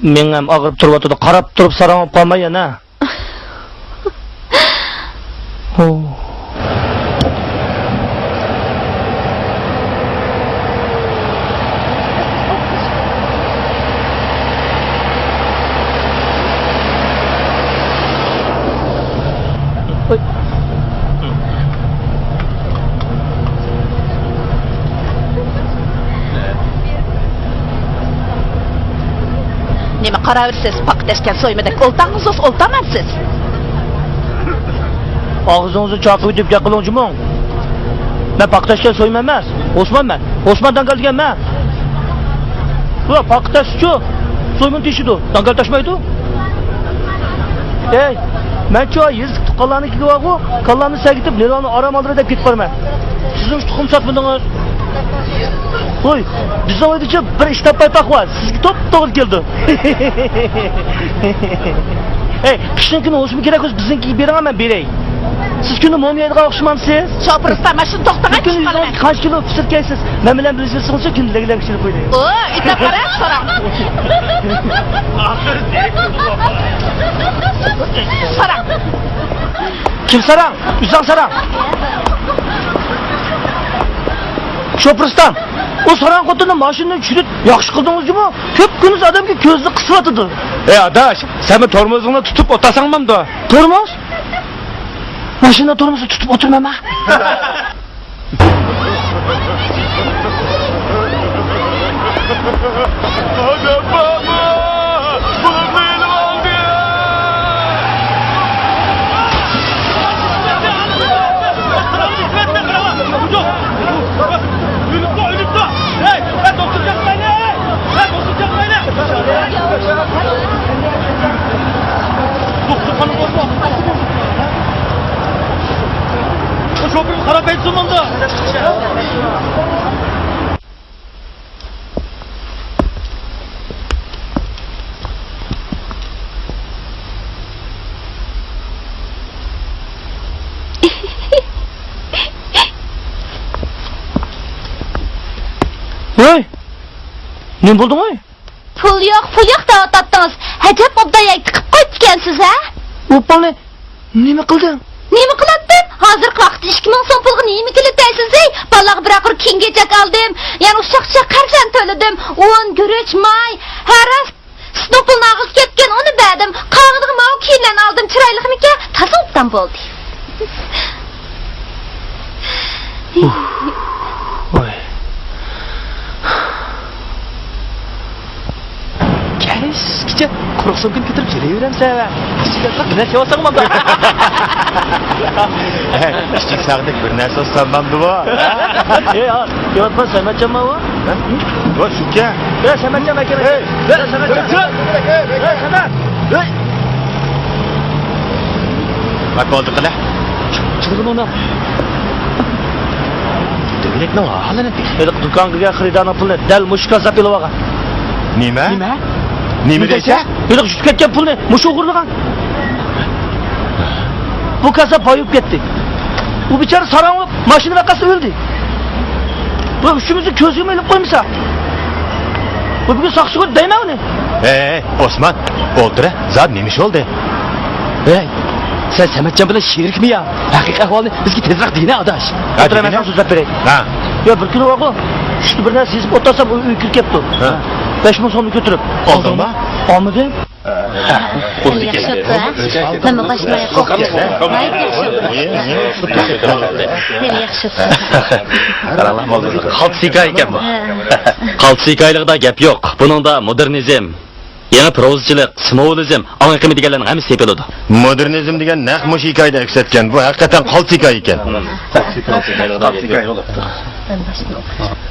مېڭەم ئاغرىپ تۇرۇۋاتىدۇ، قاراپ تۇرۇپ ساراڭ بولۇپ قالماي يەنە. نېمە قاراۋېرىسىز؟ پاقا تەشكەن سويمىدەك ئولتاڭىز، ئولتامامسىز؟ ئاغزىڭىزنى چاقىۋېتىپ گەپ قىلىڭ جۇمۇ. مەن پاقا تەشكەن سويما ئەمەس. ئوسمان مەن. ئوسمان داڭگال دېگەن مەن. بۇ پاقا تەشچۇ. سويمىنى تېشىدۇ. داڭگال تاشمايدۇ. ئەي، مەنچۇ يېزىلىق تۇغقانلارنىڭكىگە بارغۇ، كاللامنى سەگىتىپ، نېرۋامنى ئارام ئالدۇرۇپ دەپ كېتىپ بارىمەن. سىزنىڭ تۇخۇم ساتمىدىڭىز. ۋوي، بىزنىڭ ئۆيدىچۇ بىر ئىش تاپماي پاق بار، سىزگە توپتوغرا كېلىدۇ. ئەي، قىشنىڭ كۈنى ھوسۇمى كېرەك بولسا بىزنىڭكىگە بېرىڭ، مەن بېرەي. سىز كۈندە موم يەيدىغان ئوخشىمامسىز؟ شوپۇر ئۇستا، مانا شۇنى توختىتىڭ، بىر كۈنى چۈشۈپ قالىمەن. قانچە كىلو پىسىر كەيسىز؟ مەن بىلەن بىللە يۈرسىڭىزچۇ كۈندە لەگلەڭ پىشۇرۇپ قويدى. ئو، ئېيتىپ قارا، ساراڭ. ساراڭ. كىم ساراڭ؟ ئۆزۈڭ ساراڭ. شوپۇر ئۇستام. ئۇ ساراڭ خوتۇننى ماشىنىدىن چۈشۈرۈپ ياخشى قىلدىڭىز جۇمۇ؟ كۆپ كۈندۈز ئادەمگە كۆزىنى قىسىۋاتىدۇ. ئەي ئاداش، سەنمۇ تورمۇزۇڭنى تۇتۇپ ئولتۇرساڭ بولامدۇ؟ تورمۇز؟ ماشىنا تورمۇزىنى تۇتۇپ ئولتۇرمايمەن. شوپۇرغا قاراپ ئېيتسۇن بولدى. ۋاي، نېمە بولدۇڭ ۋاي؟ پۇل يوق، پۇل يوق دەۋاتاتتىڭىز. ئەجەب ئوبدان يەرگە تىقىپ قويۇپتىكەنسىز ھە؟ ئۇ پۇلنى نېمە قىلدىڭ؟ نېمە قىلاتتىم؟ ھازىرقى ۋاقىتتا ئىككى مىڭ سوم پۇلغا نېمە كېلىدۇ دەيسىز ھەي؟ بالىلارغا بىرەر قۇر كىيىم-كېچەك ئالدىم. يەنە ئۇششاق-چۇششاق خەرجلەرنى تۆلىدىم. ئۇن، گۈرۈچ، ماي، ھە راست. سۈتنىڭ پۇلىنى ئاغزىغا كەتكەن ئۇنى بەردىم. قالغىنىغا ماۋۇ كىيىملەرنى ئالدىم. چىرايلىقمىكەن؟ تازا ئوبدان بولدى. ۋاي. كەچكىچە قۇرۇق سومكىنى كۆتۈرۈپ يۈرۈۋېرەمسەن ۋە ئىچىگە بىر نەرسە يەۋالساڭ بولدى. ئىچىك ساغدەك بىر نەرسە ئالسام بولامدۇ بۇ؟ ئەي، يەۋاتقان سەمەتجانمۇ بۇ؟ ۋە شۇكەن. ۋە سەمەتجان ئاكا. ۋە سەمەتجان. ۋە سەمەت. ۋە. بولدى قىلە. چىقىدىغىنى ئۇنى. دۆگىلەكنىڭ ھالىنى. ھېلىقى دۇكانغا كىرگەن خېرىدارنىڭ پۇلىنى دەل مۇشۇ كاززاپ ئېلىۋالغان. نېمە؟ نېمە؟ نېمە دەيسەن؟ ھېلىقى چۈشۈپ كەتكەن پۇلنى مۇشۇ ئوغرىلىغان. بۇ كاززاپ بايىپ كەتتى. ئۇ بىچارە ساراڭ بولۇپ ماشىنا ۋەقەسىدە ئۆلدى. بۇ ئۈچىمىزنى كۆزگىمۇ ئىلىپ قويمىسا. بۇ بۈگۈن ساقچىغا دەيمەن ئۇنى. ھەي، ئوسمان، ئولتۇر، زادى نېمە ئىش بولدى؟ ھەي، سەن سەمەتجان بىلەن شېرىكمۇ يا؟ ھەقىقىي ئەھۋالنى بىزگە تېزراق دېگىنە ئاداش. ھە، ئولتۇر، مەن ساڭا سۆزلەپ بېرەي. ھە. يا بىر كۈنى بارغۇ، چۈشتە بىر نەرسە يېزىپ ئولتۇرسام ئۇ ئۆيگە كىرىپ كەپتۇ. ھە. بەش مىڭ سومنى كۆتۈرۈپ. ئالدىڭمۇ؟ ئالمىدىم. ئەمدى ياخشى بوپتۇ، ھە؟ مەنمۇ باشلىماي قوپتۇم. ناھايىتى ياخشى بوپتۇ. نېمە ياخشى بوپتۇ. قالتىس ھېكايە ئىكەن بۇ. ھە. قالتىس ھېكايىلىقىدا گەپ يوق. بۇنىڭدا مودېرنىزم، يېڭى پروزىچىلىق، سىمۋولىزم، ئاڭ ئېقىمى دېگەنلەرنىڭ ھەممىسى تېپىلىدۇ. مودېرنىزم دېگەن نەق مۇشۇ ھېكايىدە ئەكس ئەتكەن. بۇ ھەقىقەتەن قالتىس ھېكايە ئىكەن.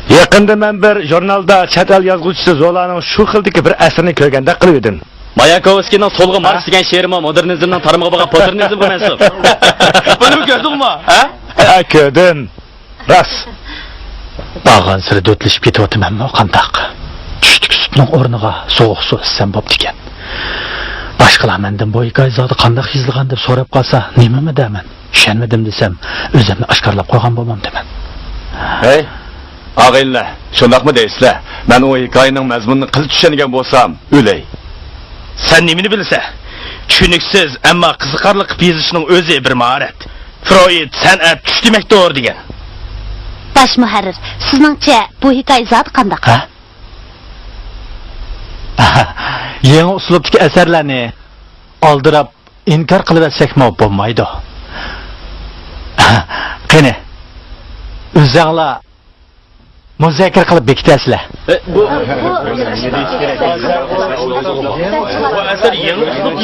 يېقىندا مەن بىر ژۇرنالدا چەت ئەل يازغۇچىسى زولانىڭ شۇ خىلدىكى بىر ئەسىرىنى كۆرگەندەك قىلىۋىدىم. ماياكوۋسكىينىڭ سولغا مارش دېگەن شېئىرىمۇ مودېرنىزمنىڭ تارمىقى بولغان پوتېرنىزمغا مەنسۇپ. بۇنىمۇ كۆردۈڭمۇ؟ ھە؟ ھە، كۆردۈم. راست. بارغانسېرى دۆتلىشىپ كېتىۋاتىمەنمۇ قانداق؟ چۈشتىكى سۈتنىڭ ئورنىغا سوغۇق سۇ ئىچسەم بوپتىكەن. باشقىلار مەندىن بۇ ھېكايە زادى قانداق يېزىلغان دەپ سوراپ قالسا، نېمىمۇ دەرمەن؟ چۈشەنمىدىم دېسەم، ئۆزۈمنى ئاشكارىلاپ قويغان بولمامدىمەن؟ ھەي، ئاغىنىلەر، شۇنداقمۇ دەيسىلەر؟ مەن ئۇ ھېكايىنىڭ مەزمۇنىنى قىلچە چۈشەنگەن بولسام، ئۆلەي. سەن نېمىنى بىلىسەن؟ چۈشىنىكسىز، ئەمما قىزىقارلىق قىلىپ يېزىشنىڭ ئۆزى بىر ماھارەت. فرويد سەنئەت چۈش دېمەكتۇر دېگەن. باش مۇھەررىر، سىزنىڭچە بۇ ھېكايە زادى قانداق؟ ھە؟ يېڭى ئۇسلۇبتىكى ئەسەرلەرنى ئالدىراپ ئىنكار قىلىۋەتسەكمۇ بولمايدۇ. قېنى، ئۆزۈڭلار مۇزاكىرە قىلىپ بېكىتەرسىلەر. ئە، بۇ، بۇ ئەسەر يېڭى ئۇسلۇب.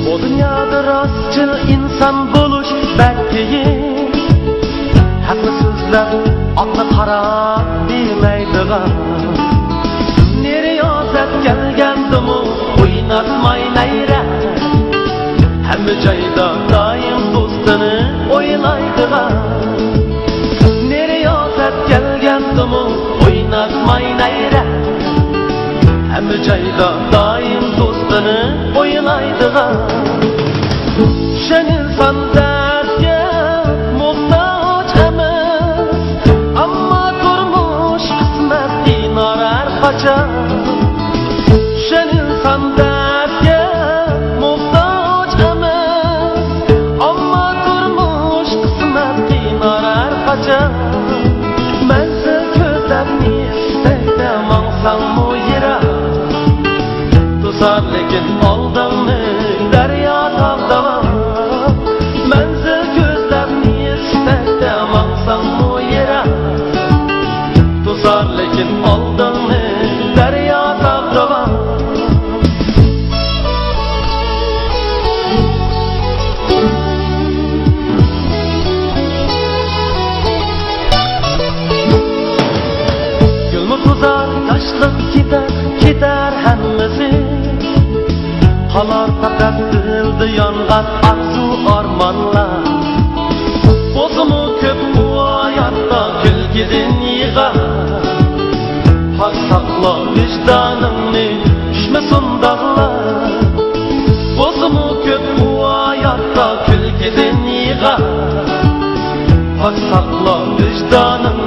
بۇ دۇنيادا راستچىل ئىنسان بولۇش بەك قىيىن. ھەقنى سۆزلەپ، ئاقنى قارا دېمەيدىغان. نېرى رىيازەت كەلگەندىمۇ ئويناتماي نەيرە. ھەممە جايدا دائىم دوستىنى ئويلايدىغان. نېرى رىيازەت كەلگەندىمۇ ئويناتماي نەيرە. ھەممە جايدا دائىم دوستىنى ئويلايدىغان. چۈشەن ئىنساندا چۈشەن ئىنسان دەردكە موھتاج ئەمەس، ئەمما تۇرمۇش قىسمەت قىينار ھەر قاچان. مەنزىل كۆزلەپ ئىستەكتە ماڭساڭمۇ يىراق، توسار لېكىن ئالدىڭنى دەريا تاغ داۋان. مەنزىل كۆزلەپ ئىستەكتە ماڭساڭمۇ يىراق، توسار لېكىن ئالدىڭنى دەريا تاغ داۋان. گۈلمۇ توزار، ياشلىق كېتەر، كېتەر ھەممىسى. قالار پەقەت دىلدا يانغان ئارزۇ ئارمانلار. بولسىمۇ كۆپ بۇ ھاياتتا كۈلكىدىن يىغا. پاك ساقلا ۋىجدانىڭنى، چۈشمىسۇن داغلار. بولسىمۇ كۆپ بۇ ھاياتتا كۈلكىدىن يىغا. پاك ساقلا ۋىجدانىڭنى،